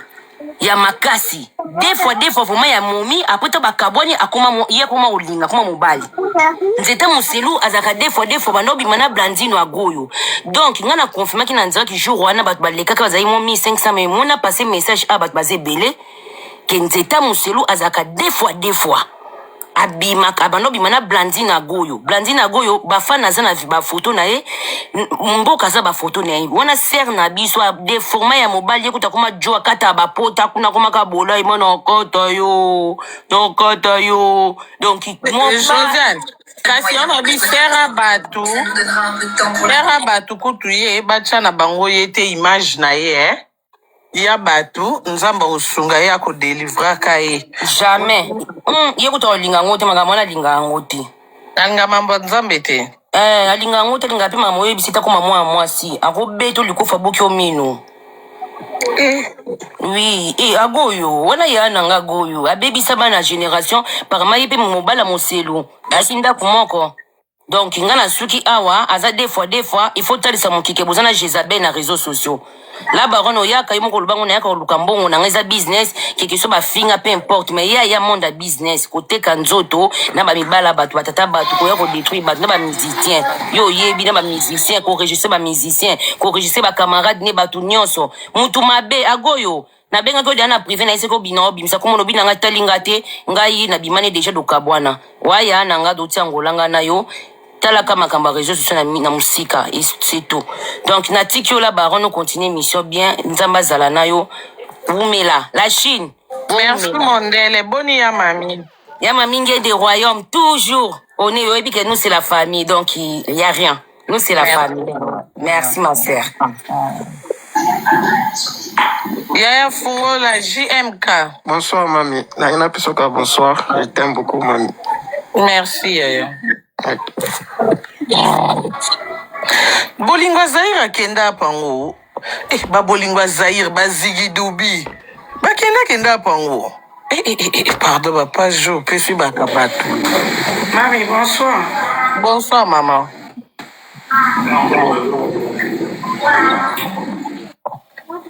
ya makasi deux fois deux fois vraiment ya momi après to bakabwani akoma ye akoma kolinga akoma mobali nzete moselu azalaka deux fois deux fois banda obima na blandino agoyo donc ngai na confirmaki na nzaki jour wana bato balekaki bazali mwa 1500 mais mona passe message a bato baza ebele ke nzete moselu azalaka deux fois deux fois abimaka abanda obima na blandine agoyo blandine agoyo bafana aza na bafoto na ye mboka aza bafoto na ye wana sere na biso deforma ya mobali ye kuta akoma jo akata bapota kuna akomaka bola ye mwana okota yo tokata yo donc Josiane kasi wana bi sera bato sera bato kutu ye batya na bango ye te image na ye eh? ya batu nzambe akosunga ye ako delivraka ye jamais ye kutu akolinga yango te makambo wana alinga yango te alinga mambo ya nzambe te eh, alinga yango te alinga mpe makambo oyebisi te akoma mwana mwasi akobeta olikofa boki yo mino eh. oui eh, agoyo wana ya na nga agoyo abebisa bana génération parama ye mpe mobala moselu ayaki ndako moko Donc nga na suki awa aza deux fois deux fois il faut talisa mokike boza na Jezabel na réseaux sociaux. La baronne oyaka yo moko oloba ngo nayaka koluka mbongo na nga eza business quelque soit bafinga peu importe mais ye aya monde ya business koteka nzoto na ba mibala bato batata bato koya ko détruire bato na ba musiciens yo oyebi na ba musiciens ko registre ba musiciens ko registre ba camarades ne bato nyonso mutu mabe agoyo Nabengaki yo deja na prive nayebisaki yo obina obimisa kombo na obina ngai etali nga te ngai nabima ne deja dokabwana waya na nga dotia angola nga na yo talaka makambo ya réseau sociaux na, na mosika et c'est tout donc natiki yo la baronne continue mission bien nzambe azala na yo wumela la chine Merci mondele boni ya mami ya mami nge de royaume toujours on est oyebi que nous c'est la famille donc il y a rien Nous, c'est la famille. Merci, ma sœur. Yaya Fungola, JMK. Bonsoir, mamie. Naina Pisoka, bonsoir. Je t'aime beaucoup, mamie. Merci, Yaya. Okay. Bolingo Zaire akenda pango. Eh, babolingo ya Zaire, bazigidubi bakendakenda pango. Eh, eh, eh, eh, pardon bapage oyo opesi baka bato. Mami, bonsoir. Bonsoir maman.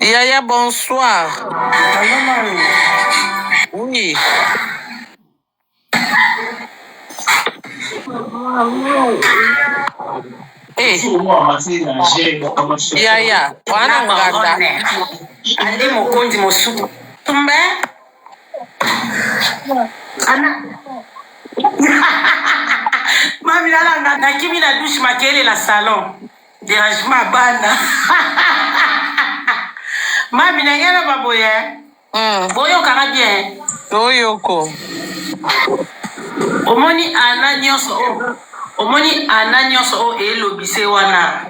Yaya, bonsoir. Allô, mami. Oui. Eh. Yaya, wana nganda. Ande mokonzi mosuku. Tumbe. Ana. Mami nalanga nakimi na douche makelele na salon. Dérangement bana. Mami na ngai na baboye. Boyokanga bien. Toyoko. Omoni ana nyonso oyo omoni ana nyonso oyo elobise wana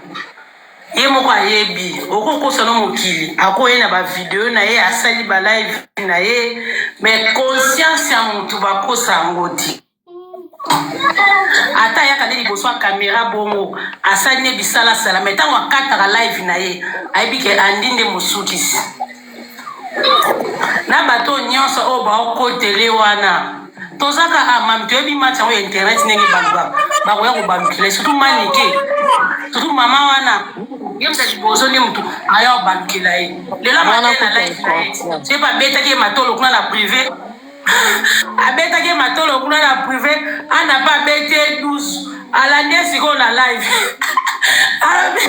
ye moko ayebi okokosa no mokili akoye na bavideo na ye asali balive na ye mais conscience ya motu bakosa yango te ata ayaka nde liboso ya kamera bongo asali nde bisalasala mai ntango akataka live na ye ayebi ke andi nde mosukisi na bato oyo nyonso oyo baokotele wana tozaka ah, mami toyebi match yango ya internet ndenge baluka bakoya kobalukela surtout manike surtout mama wana ye moto ya liboso nde motu aya kobalukela ye lelo amatele na live na ye soki babetaki ye matolo kuna na prive abetaki ye matolo kuna na prive ana mpe abeti ye 12 alandi ye sikoyo na live alobi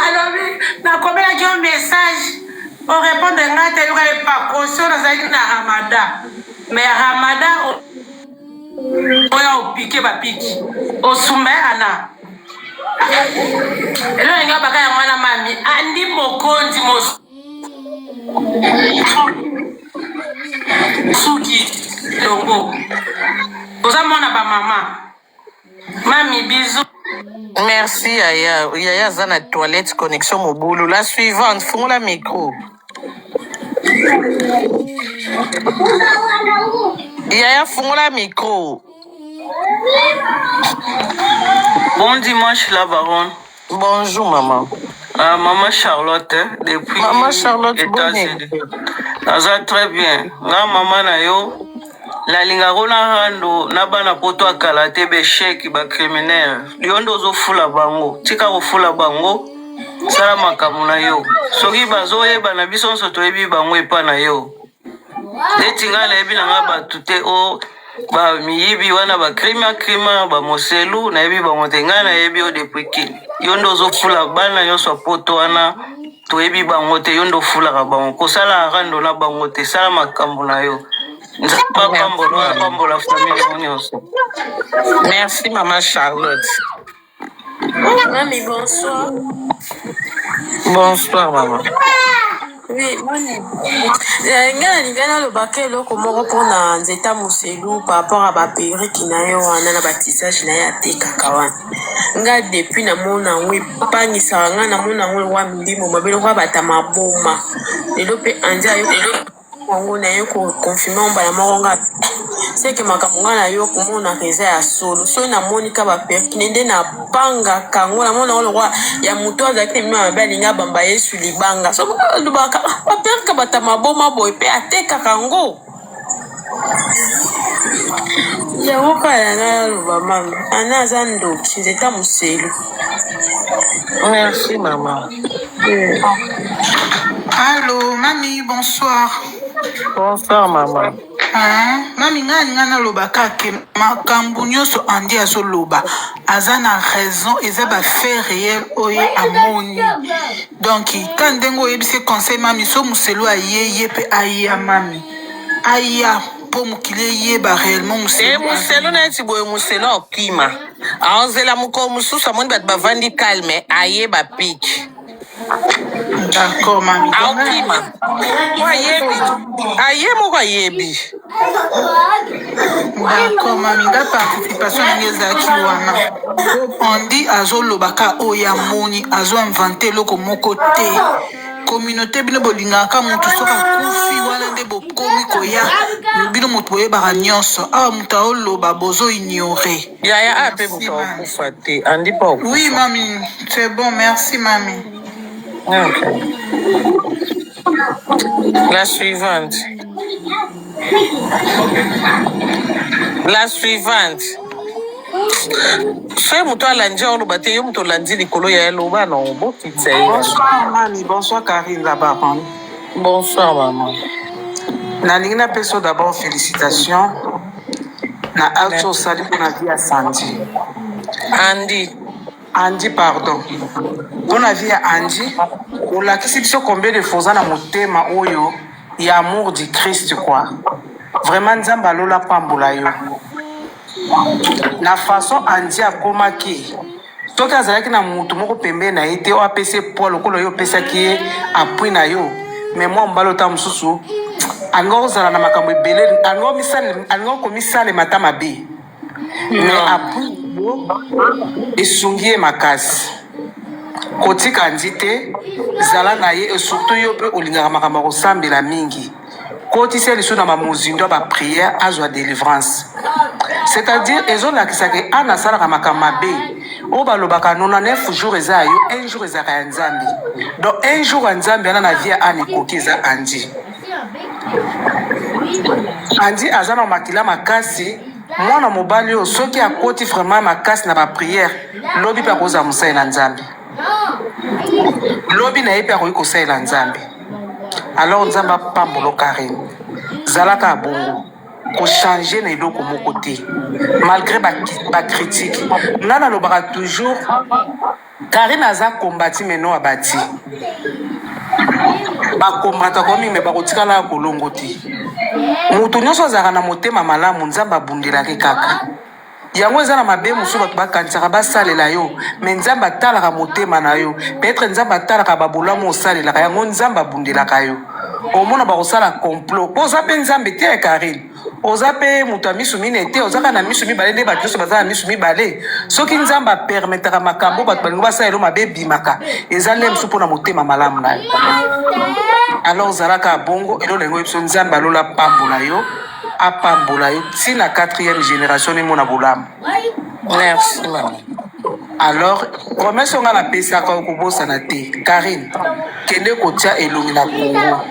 alobi nakomelaki yo message orépondre ngai te yoka ye pacaution nazalaki na ramada mais ramada oyo opike bapiki osumba ye ana eloko elingi baka yango wana mami andi mokonzi mos suki longo oza mwana ba mama mami bizu Merci yaya. Yaya aza na toilette connexion mobulu. La suivante, fungola micro. Yaya fungola micro. Bon dimanche la baronne. Bonjour maman. Ah, maman Charlotte, hein, depuis Maman Charlotte, bonne États-Unis. Naza très bien. Nga mama na yo nalingako na rando na bana poto ya kala te besheki ba criminel. Yo nde ozofula bango. Tika kofula bango. Sala makambo na yo. Soki bazoyeba na biso nyonso toyebi bango epa na yo. Neti ngai nayebi na ngai bato te o ba miyibi wana ba crima crima ba moselu nayebi bango te ngai nayebi yo depuis kin yo nde ozofula bana nyonso ya poto wana toyebi bango te yo nde ofulaka bango kosala rando na bango te sala makambo na yo nzambe apambola apambola famille yango nyonso. Merci maman Charlotte. Mami, bonsoir. Bonsoir maman. Oui, mami. Eh, ngai nalingi nalobaka eloko moko mpona nzeta moselu par rapport ya baperike na ye wana na batissage na ye atekaka wana ngai depuis namona yango ebangisaka ngai namona yango lokola milimo mabe lokola bata maboma lelo mpe andi ayo Yango naye ko confirme yango mbala moko nga seke makambo nga na yo komonaka eza ya solo soki namoni ka ba perkine nde nabangaka yango namona yango lokola ya moto azalaki na mima mabe alingi abamba yesu libanga so alobaka baperka bata maboma boye mpe atekaka yango yango kaka ya ngai aloba mama ana aza ndoki nzeta moselu. Merci maman. Allô, mami, bonsoir. Bonsoir maman. Hein? Mami, ngai alinga naloba kaka ke makambo nyonso Andy azoloba aza na raison, eza ba fait réel oyo amoni. Donc, ka ndenge oyebisi conseil mami, so moselu aye ye pe aya mami. Aya mpo mokili eyeba réellement E moselu aza moselu nani. neti boye moselu akokima aozela mokolo mosusu amoni bato bavandi calme aye bapiki D'accord mami. Donc ngai aokima po ayebi aye moko ayebi D'accord mami, nga participation na ngai ezalaki wana. Po Andy azoloba ka oyo amoni, azo invente eloko moko te. Communauté bino bolingaka ka mutu soki akufi wana nde bokomi koya bino moto boyebaka nyonso. Awa moto aoloba bozo ignorer. Yaya a pe Merci moto mami. akokufa te andi mpe Oui akokufa. mami, c'est bon, merci mami. Ok. La suivante. La suivante. Soki moto alandi oloba te, yo moto olandi likolo ya eloba na obokitisa ye. Bonsoir mami, bonsoir Karine la baronne. Bonsoir maman. Nalingi napesa yo d'abord félicitations na acte osali mpona vie ya Sandy. Andy. Andy pardon. Mpona vie ya Andy, olakisi biso combien de fois oza na motema oyo ya amour du Christ quoi. Vraiment Nzambe alola pambola yo. Na façon Andy akomaki soki azalaki na mutu moko pembeni na ye te oyo apesi ye poids lokola yo opesaki ye appui na yo mais mwa mobali ota mosusu alinga kozala na makambo ebele alinga komisalema ata mabe mais appui yo esungi ye makasi kotika Andy te zala na ye et surtout yo mpe olingaka makambo ya kosambela mingi kotisa ye lisusu na bamozindo ya baprière azwa délivrance c'est-à-dire ezolakisa ke ana asalaka makambo mabe oyo balobaka 99 jour eza ya yo un jour ezalaka ya nzambe donc un jour ya nzambe wana na vie ya ana ekoki eza Andy. Andy aza na makila makasi mwana mobali oyo soki akoti vraiment makasi na baprière lobi mpe akozala mosali na nzambe lobi na ye mpe akoki kosalela nzambe alors nzambe apambolo Karine zalaka ya bongo kochange na eloko moko te malgré bacritique nga nalobaka toujours Karine aza kombati mais no abati bakombataka mingi me bakotikala ya kolongo te moto nyonso azalaka na motema malamu nzambe abundelaki kaka yango eza na mabe mosusu bato bakanisaka basalela yo me nzambe atalaka motema na yo peut-être nzambe atalaka babolamu osalelaka yango nzambe abundelaka yo omona bakosala complot mpo oza mpe nzambe te ya Karine oza mpe moto ya misu mine te oza kaka na misu mibale nde bato nyonso baza na misu mibale soki nzambe apermetaka makambo bato balingi basalela mabe ebimaka eza nde mosusu mpona motema malamu na yo alors ozalaka bongo eloko yango biso nzambe alola apambola yo apambola yo ntina 4e génération nemona bolamu. Merci mama. Alors promesse oyo nga napesaka okobosana te Karine kende kotia elongi na Congo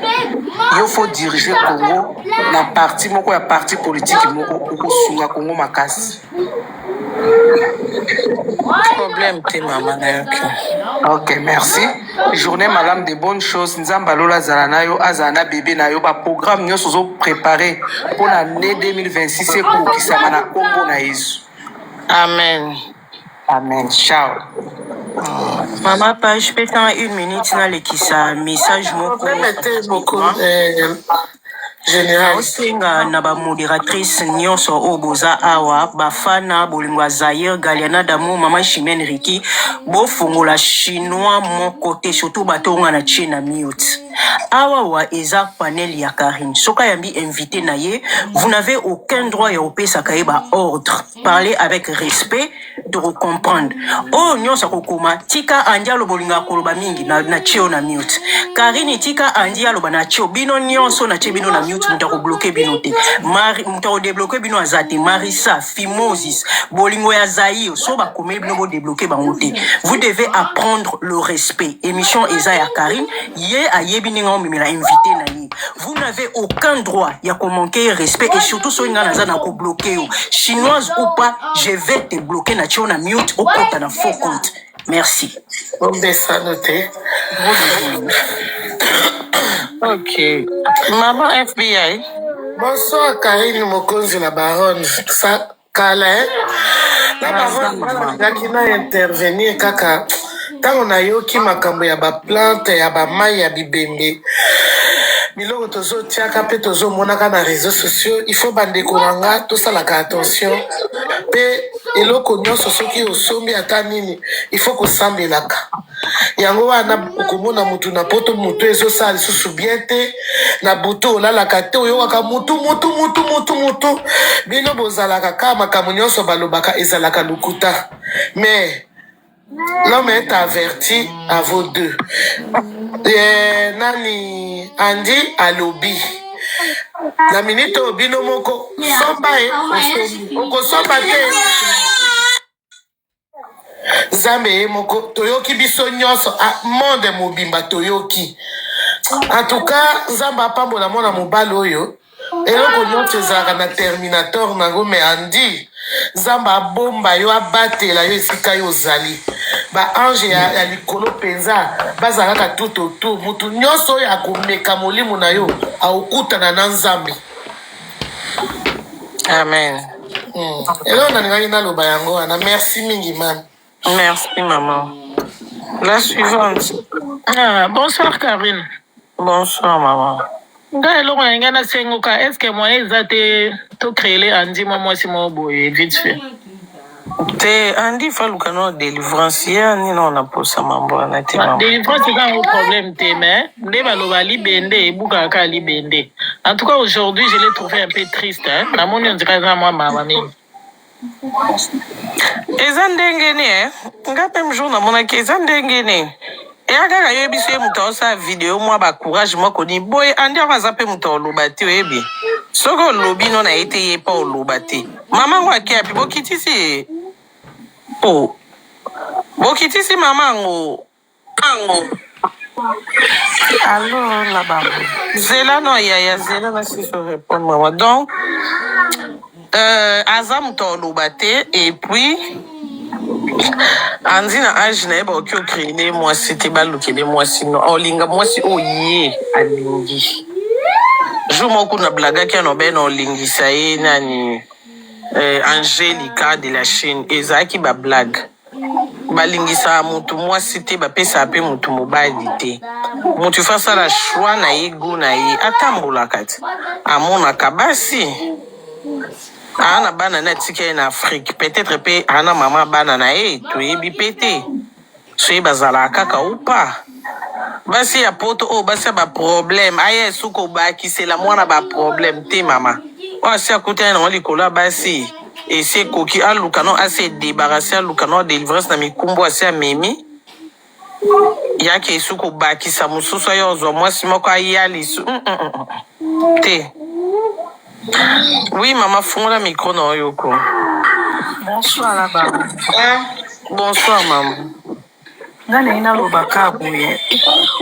yo faut diriger Congo na parti moko ya parti politique moko okosunga Congo makasi. Problème te mama nayoki. Ok merci journée malamu de bonnes choses nzambe alola azala na yo azala na bebe na yo baprogramme nyonso ozoprépare mpo na année 2026 ekokisama na nkombo na Yesu. Amen. Amen. Ciao. Mama Page, pesa une minute nalekisa message moko. Permettez beaucoup, général. Naosenga na bamodératrice nyonso oyo boza awa bafana bolingo ya Zaire Galiana Damo mama Chimene Riki bofongola chinois moko te surtout bato oyo nga na tie na mute awa wa eza panel ya Karine soki ayambi invité na ye vous n'avez aucun droit ya kopesaka ye baordre. Parler avec respect tokocomprendre oyo nyonso akokoma tika Andi aloba olingaka koloba mingi na, na tie yo na mute Karine tika Andi aloba na tie bino nyonso na tie bino na mute moto akobloke bino te Mari, moto akodebloke bino aza te Marisa Fimosis bolingo ya Zaire so bakomeli bino bodebloke bango te vous devez apprendre le respect émission eza ya Karine ye ayebi ndenge aomemela invité na ye vous n'avez aucun droit ya komanquer respect et surtout soki ngai naza na kobloke yo chinoise ou pas je vais te bloquer na tio na mute okota na faux compte merci. Obesano te. Ok. Maman FBI. Bonsoir Karine Mokonzi la baronne. Sa kala hein? La baronne nalingaki na intervenir kaka ntango nayoki makambo ya baplante ya bamai ya bibembe biloko tozotiaka mpe tozomonaka na réseaux sociaux il faut bandeko na nga tosalaka attention mpe eloko nyonso soki osombi ata nini il faut kosambelaka yango wana okomona mutu na poto mutu ezosala lisusu bien te na butu olalaka te oyokaka mutu mutu mutu mutu mutu bino bozalaka kaka makambo nyonso balobaka ezalaka lokuta mais l'homme est averti à vos deux nani Andi alobi na minute oyo bino moko somba ye okosomba te. Nzambe ye moko toyoki biso nyonso ah, monde mobimba toyoki. En tout cas Nzambe apambola mwana mobali oyo. Eloko nyonso ezalaka na terminator nango me Andy Nzambe abomba yo abatela yo esika yo ozali ba ange ya, ya likolo mpenza bazala kaka tout autour motu nyonso oyo akomeka molimo na yo akokutana na Nzambe. Amen. Eloko nalingaki naloba yango wana. Merci mingi mami. Merci maman. La suivante. Ah, bonsoir Karine. Bonsoir maman. Nga eloko na ngai nasengoka est ce que moyen eza te to créer Andy mwa mwasi moko boye vite fait. Te Andy faluka no délivrance ye ani no na posa mambo wana te maman. Délivrance eza yango problème te mais nde baloba libende ebukaka kaka libende. En tout cas aujourd'hui je l'ai trouvé un peu triste hein. Namoni on dirait aza mwa mawa mingi. Eza ndenge ni eh? Nga meme jour namonaki eza ndenge ni eya kaka yo yebiso ye moto aosala video mwa ba courage mwa koni boye andi yango aza mpe moto oloba te oyebi soki olobi no na ye te ye mpe oloba te mama yango ake api bokitisi ye o bokitisi mama yango Allo la bango. Zela no yaya zela na siso répondre maman donc aza moto oloba te et puis andi na age na ye bakoki ocreele mwasi te balukele mwasi no olinga mwasi oyo ye alingi jour moko kuna blagaki ano be na olingisa ye nani Angelica de la Chine ezalaki ba blague Balingisaka mutu mwasi te bapesaka pe mutu mobali te mutu faut asala choix na ye gout na ye atambolaka te amonaka basi aa na bana ne atika ye na Afrique peut etre pe aa na mama bana na ye toyebi pe te soki bazalaka kaka ou pas basi ya poto oyo basi ya ba problème aya esu kobakisela mwana ba problème te mama oyo asi akutani nango likolo ya basi esi ekoki aluka no asi edebarase aluka no delivrance na mikumbu asi amemi yake esu kobakisa mosusu aya ozwa mwasi moko aya lisu te oui mama fungola micro na oyoko Bonsoir la bango. Bonsoir mama. Nga naye naloba kaka boye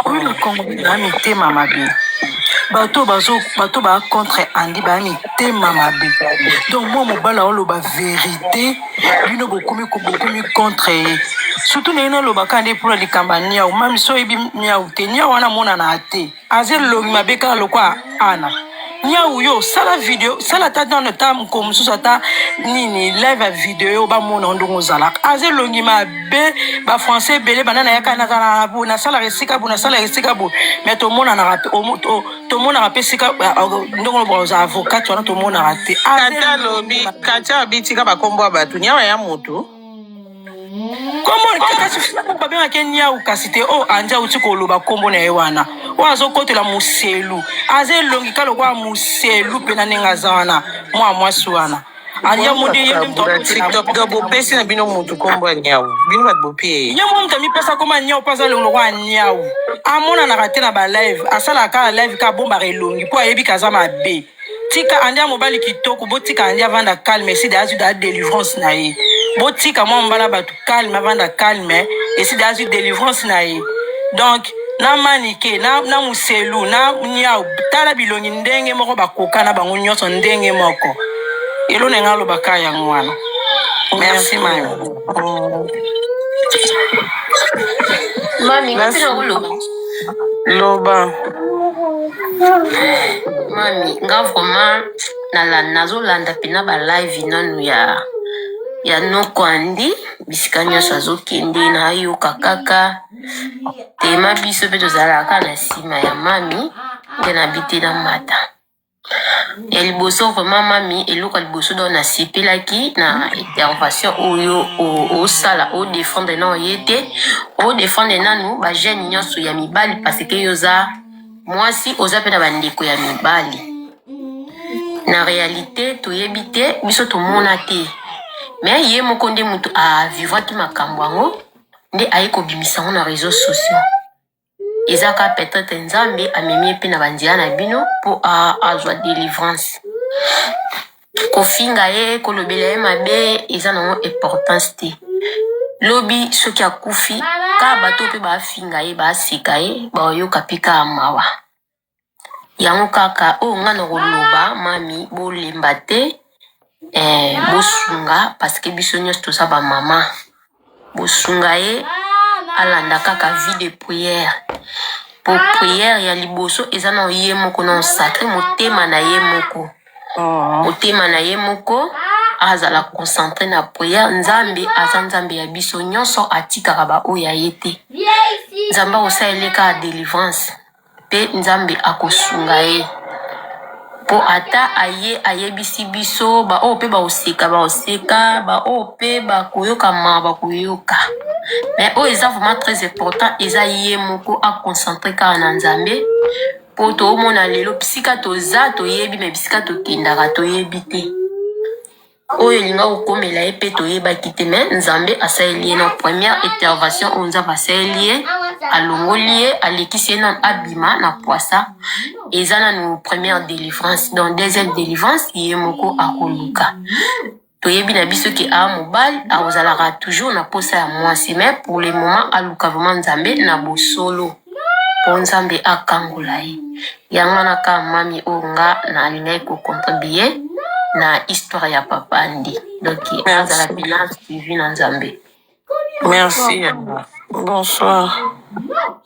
oyo na congolais baa mitema mabe bato bazo bato baa contre Andy baa mitema mabe donc mwa mobali aoloba verite bino bokomi bokomi contre ye surtout naye naloba kaka nde mpona likambo ya niau mami so oyebi niau te niau wana amonanaka te Aza elongi mabe kaka lokola Anna. Niawu yo sala video sala ata nano ata mokolo mosusu ata nini live ya video bamona yo ndenge ozalaka aza elongi mabe ba français ebele banda nayaka nazalaka boye nasalaka esika boye nasalaka esika boye mais tomonanaka tomonaka mpe esika ndenge olobaka oza avocate wana tomonaka te Aza Kati alobi kati alobi tika bakombo ya bato niawa ya mutu kombo kasi babengaka ye niau kasi te oyo andi auti koloba kombo na ye wana oyo azokotela moselu aza elongi ka lokola moselu mpena ndenge aza wana mwa mwasi wana andi amoni ye nde moto tiktok donc bopesi na bino motu kombo ya niau bino bato bopie ye ye mo moto amipesa koma niau mpo aza elongi lokola niau amonanaka te na balive asalaka kaka live ka abombaka elongi mpo ayebi kaza mabe Tika Andy ya mobali kitoko botika Andy avanda calme esi de azwi da delivrance na ye botika mwa mobala batu calme avanda calme esi de azwi delivrance na ye donc na manike na, na muselu na niau tala bilongi ndenge moko bakoka na bango nyonso ndenge moko elo na ngai alobaka yango wana merci mami Mami, nga mpe nakoloba. Loba. Mami, nga vraiment nala- nazolanda mpena ba live nanu ya ya noko Andy bisika nyonso azokende nayoka kaka tema biso mpe tozalaka na nsima ya mami nde nabi te namata Ya liboso vraiment mami eloko ya liboso donc nasepelaki na intervention oyo osala o defendre nano ye te o defendre nanu ba jeune nyonso ya mibali parce que yo oza mwasi oza mpe na bandeko ya mibali na realite toyebi te biso tomona te mais ye moko nde moto avivraki makambo yango nde aye kobimisa yango na réseau sociaux Eza kaka peut etre nzambe amemi ye pe na ba nzela na bino po azwa delivrance. Kofinga ye, kolobela ye mabe eza nango importance te. Lobi soki akufi kaka bato oyo mpe bafinga ye baseka ye baoyoka mpe kaka mawa. Yango kaka oyo nga na koloba mami bolemba te eh, bosunga parce que biso nyonso toza ba mama. Bosunga ye alanda kaka vie de prière. Po prière ya liboso eza na ye moko na sacré motema na ye moko. Motema na ye moko azala concentre na prière. Nzambe aza Nzambe ya biso nyonso, atikaka ba oyo ya ye te. Nzambe akosalela ye kaka delivrance pe Nzambe akosunga ye. Po ata aye ayebisi biso ba oyo pe bakoseka bakoseka, ba oyo pe bakoyoka mawa bakoyoka. Mais oyo eza vraiment très important eza ye moko a concentre kaka na Nzambe. Po toomona lelo bisika toza toyebi me bisika tokendaka toyebi te. Oyo elinga kokomela ye pe toyebaki te me Nzambe asaleli ye na première intervention oyo Nzambe asaleli ye alongoli ye alekisi ye nanu abima na pwasa eza nanu première delivrance donc deuxième delivrance ye moko akoluka. Toyebi na biso ke a mobali akozalaka toujours na posa ya mwasi mais pour le moment aluka vraiment Nzambe na bosolo po Nzambe akangola ye. Yango wana ka mami oyo nga nalingaki ko contribuer na histoire ya papa Andy. Donc azala Merci. pena suivi na Nzambe. Merci. Bonsoir.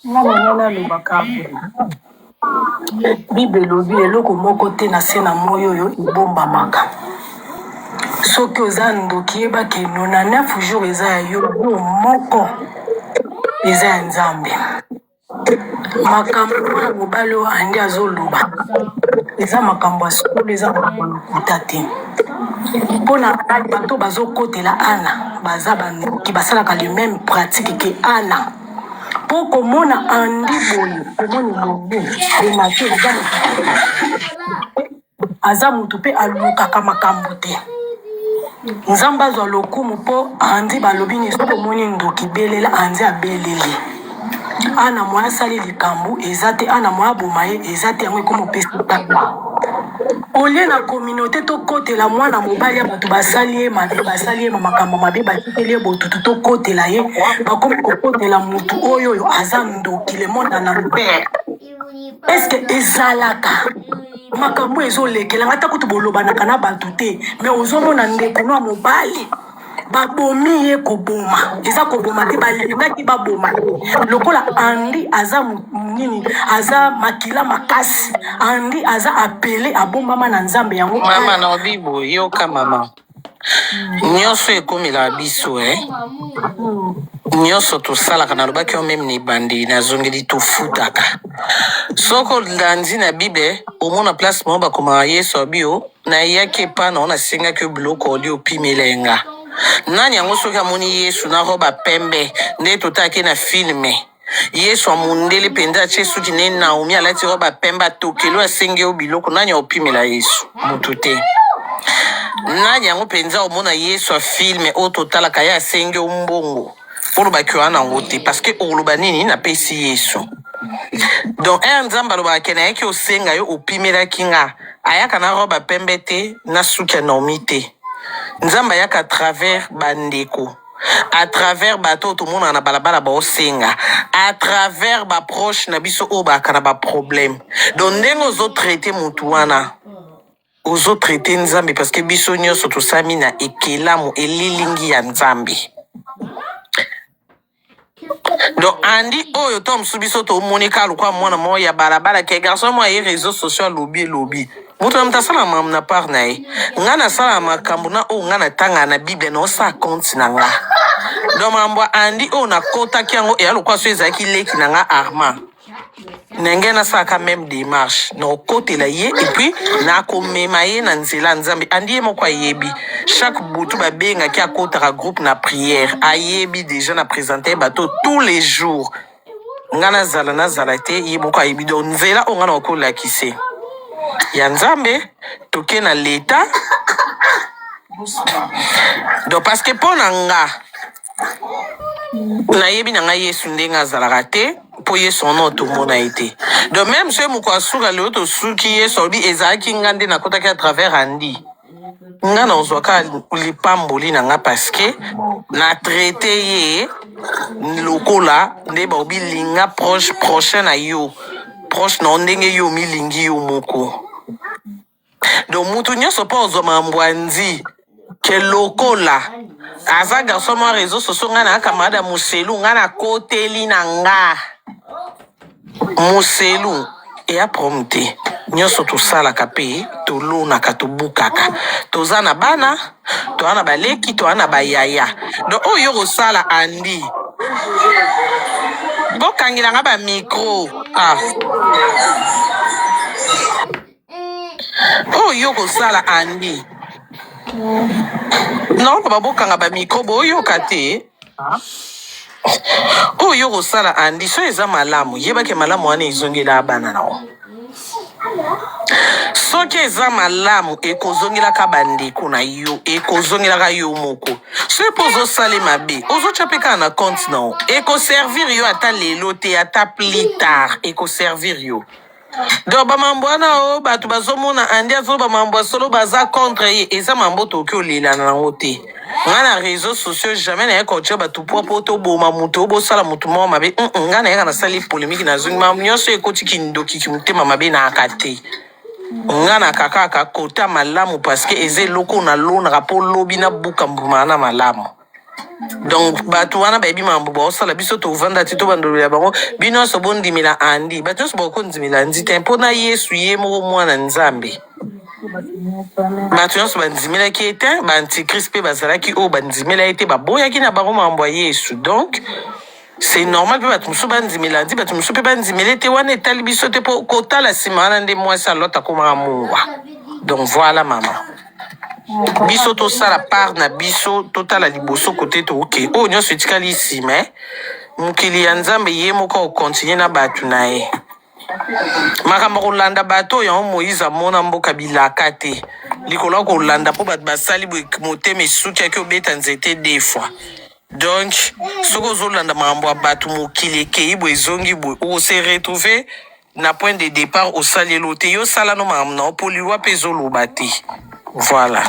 Nga na ngai nalobaka Bible elobi eloko moko te na se na moi oyo ebombamaka. Soki oza ndoki yeba ke 99 jours eza ya yo, jour moko eza ya Nzambe. Makambo mwana mobali oyo Andy azoloba eza makambo ya solo, eza makambo ya lokuta te. Mpo na ngai bato bazokotela Anna baza bandoki, basalaka le meme pratique ke Anna. Mpo komona Andy boye, komona elongi Renate eza aza mutu pe alukaka makambu te nzambe azwa lokumu po Andy balobi nini soki omoni ndoki belela Andy abeleli ana moyen asali likambu eza te ana moyen aboma ye eza te yango ekomi opesi kanda olie na communauté tokotela mwana mobali ya bato basali ye mabe basali ye makambo mabe batikeli ye botutu tokotela ye bakomi kokotela mutu oyo oyo aza ndoki le monde en enfer. Est-ce que ezalaka makambo ezolekela nga ata kutu bolobanaka na bato te mais ozomona ndeko no ya mobali babomi ye koboma eza koboma te balingaki baboma ye lokola Andy aza nini aza makila makasi Andy aza apele abombama na Nzambe yango Mama na obibo yoka mama. Nyonso ekomelaka biso eh. Nyonso tosalaka nalobaki yo meme na ebandeli nazongeli tofutaka. Soki olandi na Bible omona place moko bakomaka Yesu abi yo nayaki epa na yo nasengaki yo biloko olie opimela ye nga. Nani yango soki amoni Yesu na robe ya pembe nde totalaki na filme Yesu ya mundele mpenza atie suki ne Naomi alati robe ya pembe atokeli oyo asengi yo biloko nani akopimela Yesu mutu te nani yango mpenza omona Yesu ya filme oyo totalaka ye asengi yo mbongo olobaki wana yango te parce que okoloba nini napesi Yesu donc ere Nzambe alobaka ke nayaki osenga yo opimelaki nga ayaka na robe ya pembe te na suki ya Naomi te Nzambe ayaka à travers bandeko à travers bato oyo tomonaka na balabala baosenga à travers baproche na biso oyo baaka na baproblème donc ndenge ozotraite motu wana ozotraite nzambe parce que biso nyonso tosami na ekelamu elilingi ya nzambe donc andi oyo to mosusu biso tomoni kaka lokola mwana moko ya balabala ke garçon moko aye réseau sociaux alobi elobi moto na moto asalaka makambo na part na ye ngai nasalaka makambo na oyo ngai natangaka na bible naosala compte na nga donc makambo ya andi oyo nakotaki yango eya lokola so ezalaki leki na nga arma na ngai nasalaka meme démarche nakokotela ye epuis nakomema ye na nzela ya nzambe andi ye moko ayebi chaque butu babengaki akotaka groupe na prière ayebi déjà na présente ye bato tous les jours nga nazala nazala te ye moko ayebi donc nzela oyo nga na kokolakise ya nzambe toke na leta donc parce que mpo na nga nayebi na ngai yesu ndenge azalaka te mpo yesu wana otomona ye te donc même soki moko asuka lelo tosuki yesu alobi ezalaki nga nde nakotaki à travers andi. Nga nazwa kaka lipamboli na nga parce que na traite ye lokola nde baobi linga proche prochain na yo proche na yo ndenge yo omilingi yo moko. Donc mutu nyonso mpo ozwa makambo ya ndi ke lokola aza garçon mwa réseau sociaux ngai na camarade ya moselu ngai nakoteli na nga moselu eya problème te. Nyonso tosalaka mpe tolonaka tobukaka, toza na bana, toza na baleki, toza na bayaya. Donc oyo yo kosala andi bokangela nga ba micro ah. Oyo yo kosala andi naoloba bokanga ba micro boyoka te. Oyo yo kosala andi so eza malamu, yebake malamu wana ezongelaka bana na yo. Soki eza malamu ekozongelaka bandeko na yo, ekozongelaka yo moko. Soki mpe ozosala mabe, ozotya mpe kaka na compte na yo, ekoservir yo ata lelo te, ata plus tard ekoservir yo. Donc bamambo wana oyo bato bazomona andi azoloba mambo ya solo baza contre ye, eza mambo tokoki olelana nango te. Nga na réseaux sociaux jamais naye kotia bato poa po toboma moto oyo bosala moto moko mabe. Nga nayaka nasali polémique nazongi mambo nyonso ekoti kindoki kimotema mabe nayaka te. Nga na kakaka kota malamu parce que eza eloko nalonaka mpo lobi nabuka mbuma wana malamu. Donc bato wana bayebi makambo baosala, biso tovanda te tobandolola bango. Bino nyonso bondimela andi, bato nyonso bakondimela andi te mpo na Yesu ye moko mwana Nzambe. Bato nyonso bandimelaki ye te, baantichrist mpe bazalaki oyo bandimela ye te, baboyaki na bango makambo ya Yesu. Donc c'est normal mpe bato mosusu bandimela andi, bato mosusu mpe bandimela ye te. Wana etali biso te mpo kotala nsima wana nde mwasi ya Lot akomaka mungwa. Donc voilà mama, biso tosala part na biso, totala liboso kote toke, oyo nyonso etikali nsima. Mokili ya Nzambe ye moko akokontinue na bato na ye. Makambo ya kolanda bato oyo yango Moïse amona mboka bilaka te, likolo ya kolanda mpo bato basali boye motema esuki aki obeta nzete deux fois. Donc soki ozolanda makambo ya bato, mokili ekei boye ezongi boye, okose retrouver na point de départ. Osali elo te, yo sala no makambo na yo mpo liwa mpe ezoloba te. Voilà.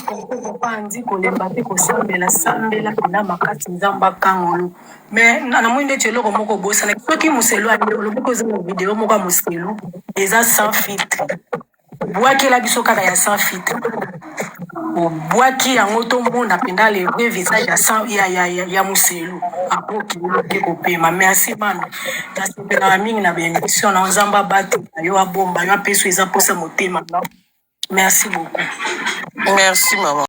Papa Andi, kolemba te, kosambela sambela mpena makasi, Nzambe akangolo. Mais namoni ndeti eloko moko obosanaki, soki moselu aye olobi ko eza na video moko ya moselu eza sans filtre, bwakela biso kaka ya sans filtre, obwaki yango tomona mpenza le vrai visage ya, sans, ya, ya, ya, ya moselu akoki oke kopema. Merci mami, nasepelaka mingi na baémission na Nzambe abatela yo, abomba yo, apesa eza mposa motema. Merci beaucoup. Merci mama.